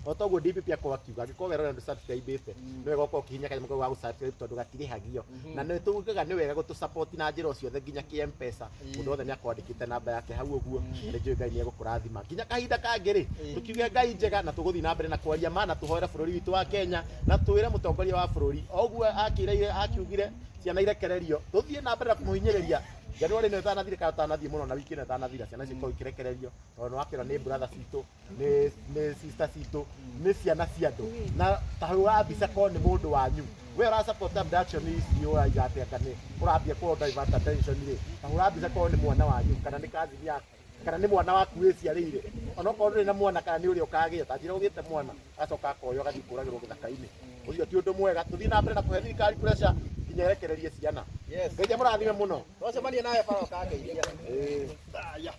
o toguo DPP akwa akiuga angĩkorwo werorera ndũ subscribe-ĩte nĩ wega ũkorwo ũkĩhihinya kanyamũ kau ga gũ-subscribe tondũ gatirĩhagio. Na nĩ tugaga nĩ wega gũtũ support na njĩra o ciothe nginya kĩ M-Pesa. Mũndũ wothe nĩ akwandĩkĩte namba yake hau ũguo na nĩ njũĩ Ngai nĩ egũkũrathima. Nginya kahinda kangĩ rĩ, tũkiuge Ngai njega na tũgũthiĩ na mbere na kwaria ma na tũhoere bũrũri witũ wa Kenya na twĩre mũtongoria wa bũrũri o ũguo akĩrĩire akiugire ciana irekererio tũthiĩ na mbere na kũmũhinyĩrĩria. January ĩno ĩtanathira kana tũtanathiĩ mũno na wiki ĩno ĩtanathira ciana icio ikorwo ikirekererio tondũ nĩ wakĩra nĩ brother citũ, nĩ sister citũ, nĩ ciana cia andũ. Na ta hũra mbica korwo nĩ mũndũ wanyu. We ũra support abduction ici ũraiga atĩa kana ũrambia kũ divert attention rĩ, ta hũra mbica korwo nĩ mwana wanyu kana nĩ cousin yaku kana nĩ mwana waku wĩciarĩire. Onokorwo ndũrĩ na mwana kana nĩ ũrĩa ũkagĩa, ta njĩra ũgĩte mwana agacoka akoywo agathiĩ kũragĩrwo gĩthaka-inĩ. Ũcio ti ũndũ mwega. Tũthiĩ na mbere na kũhe thirikari pressure nginya ĩrekererie ciana. Yes. Ngai amũrathime mũno. Twacemania nawe bara ũkangeithia. Haya.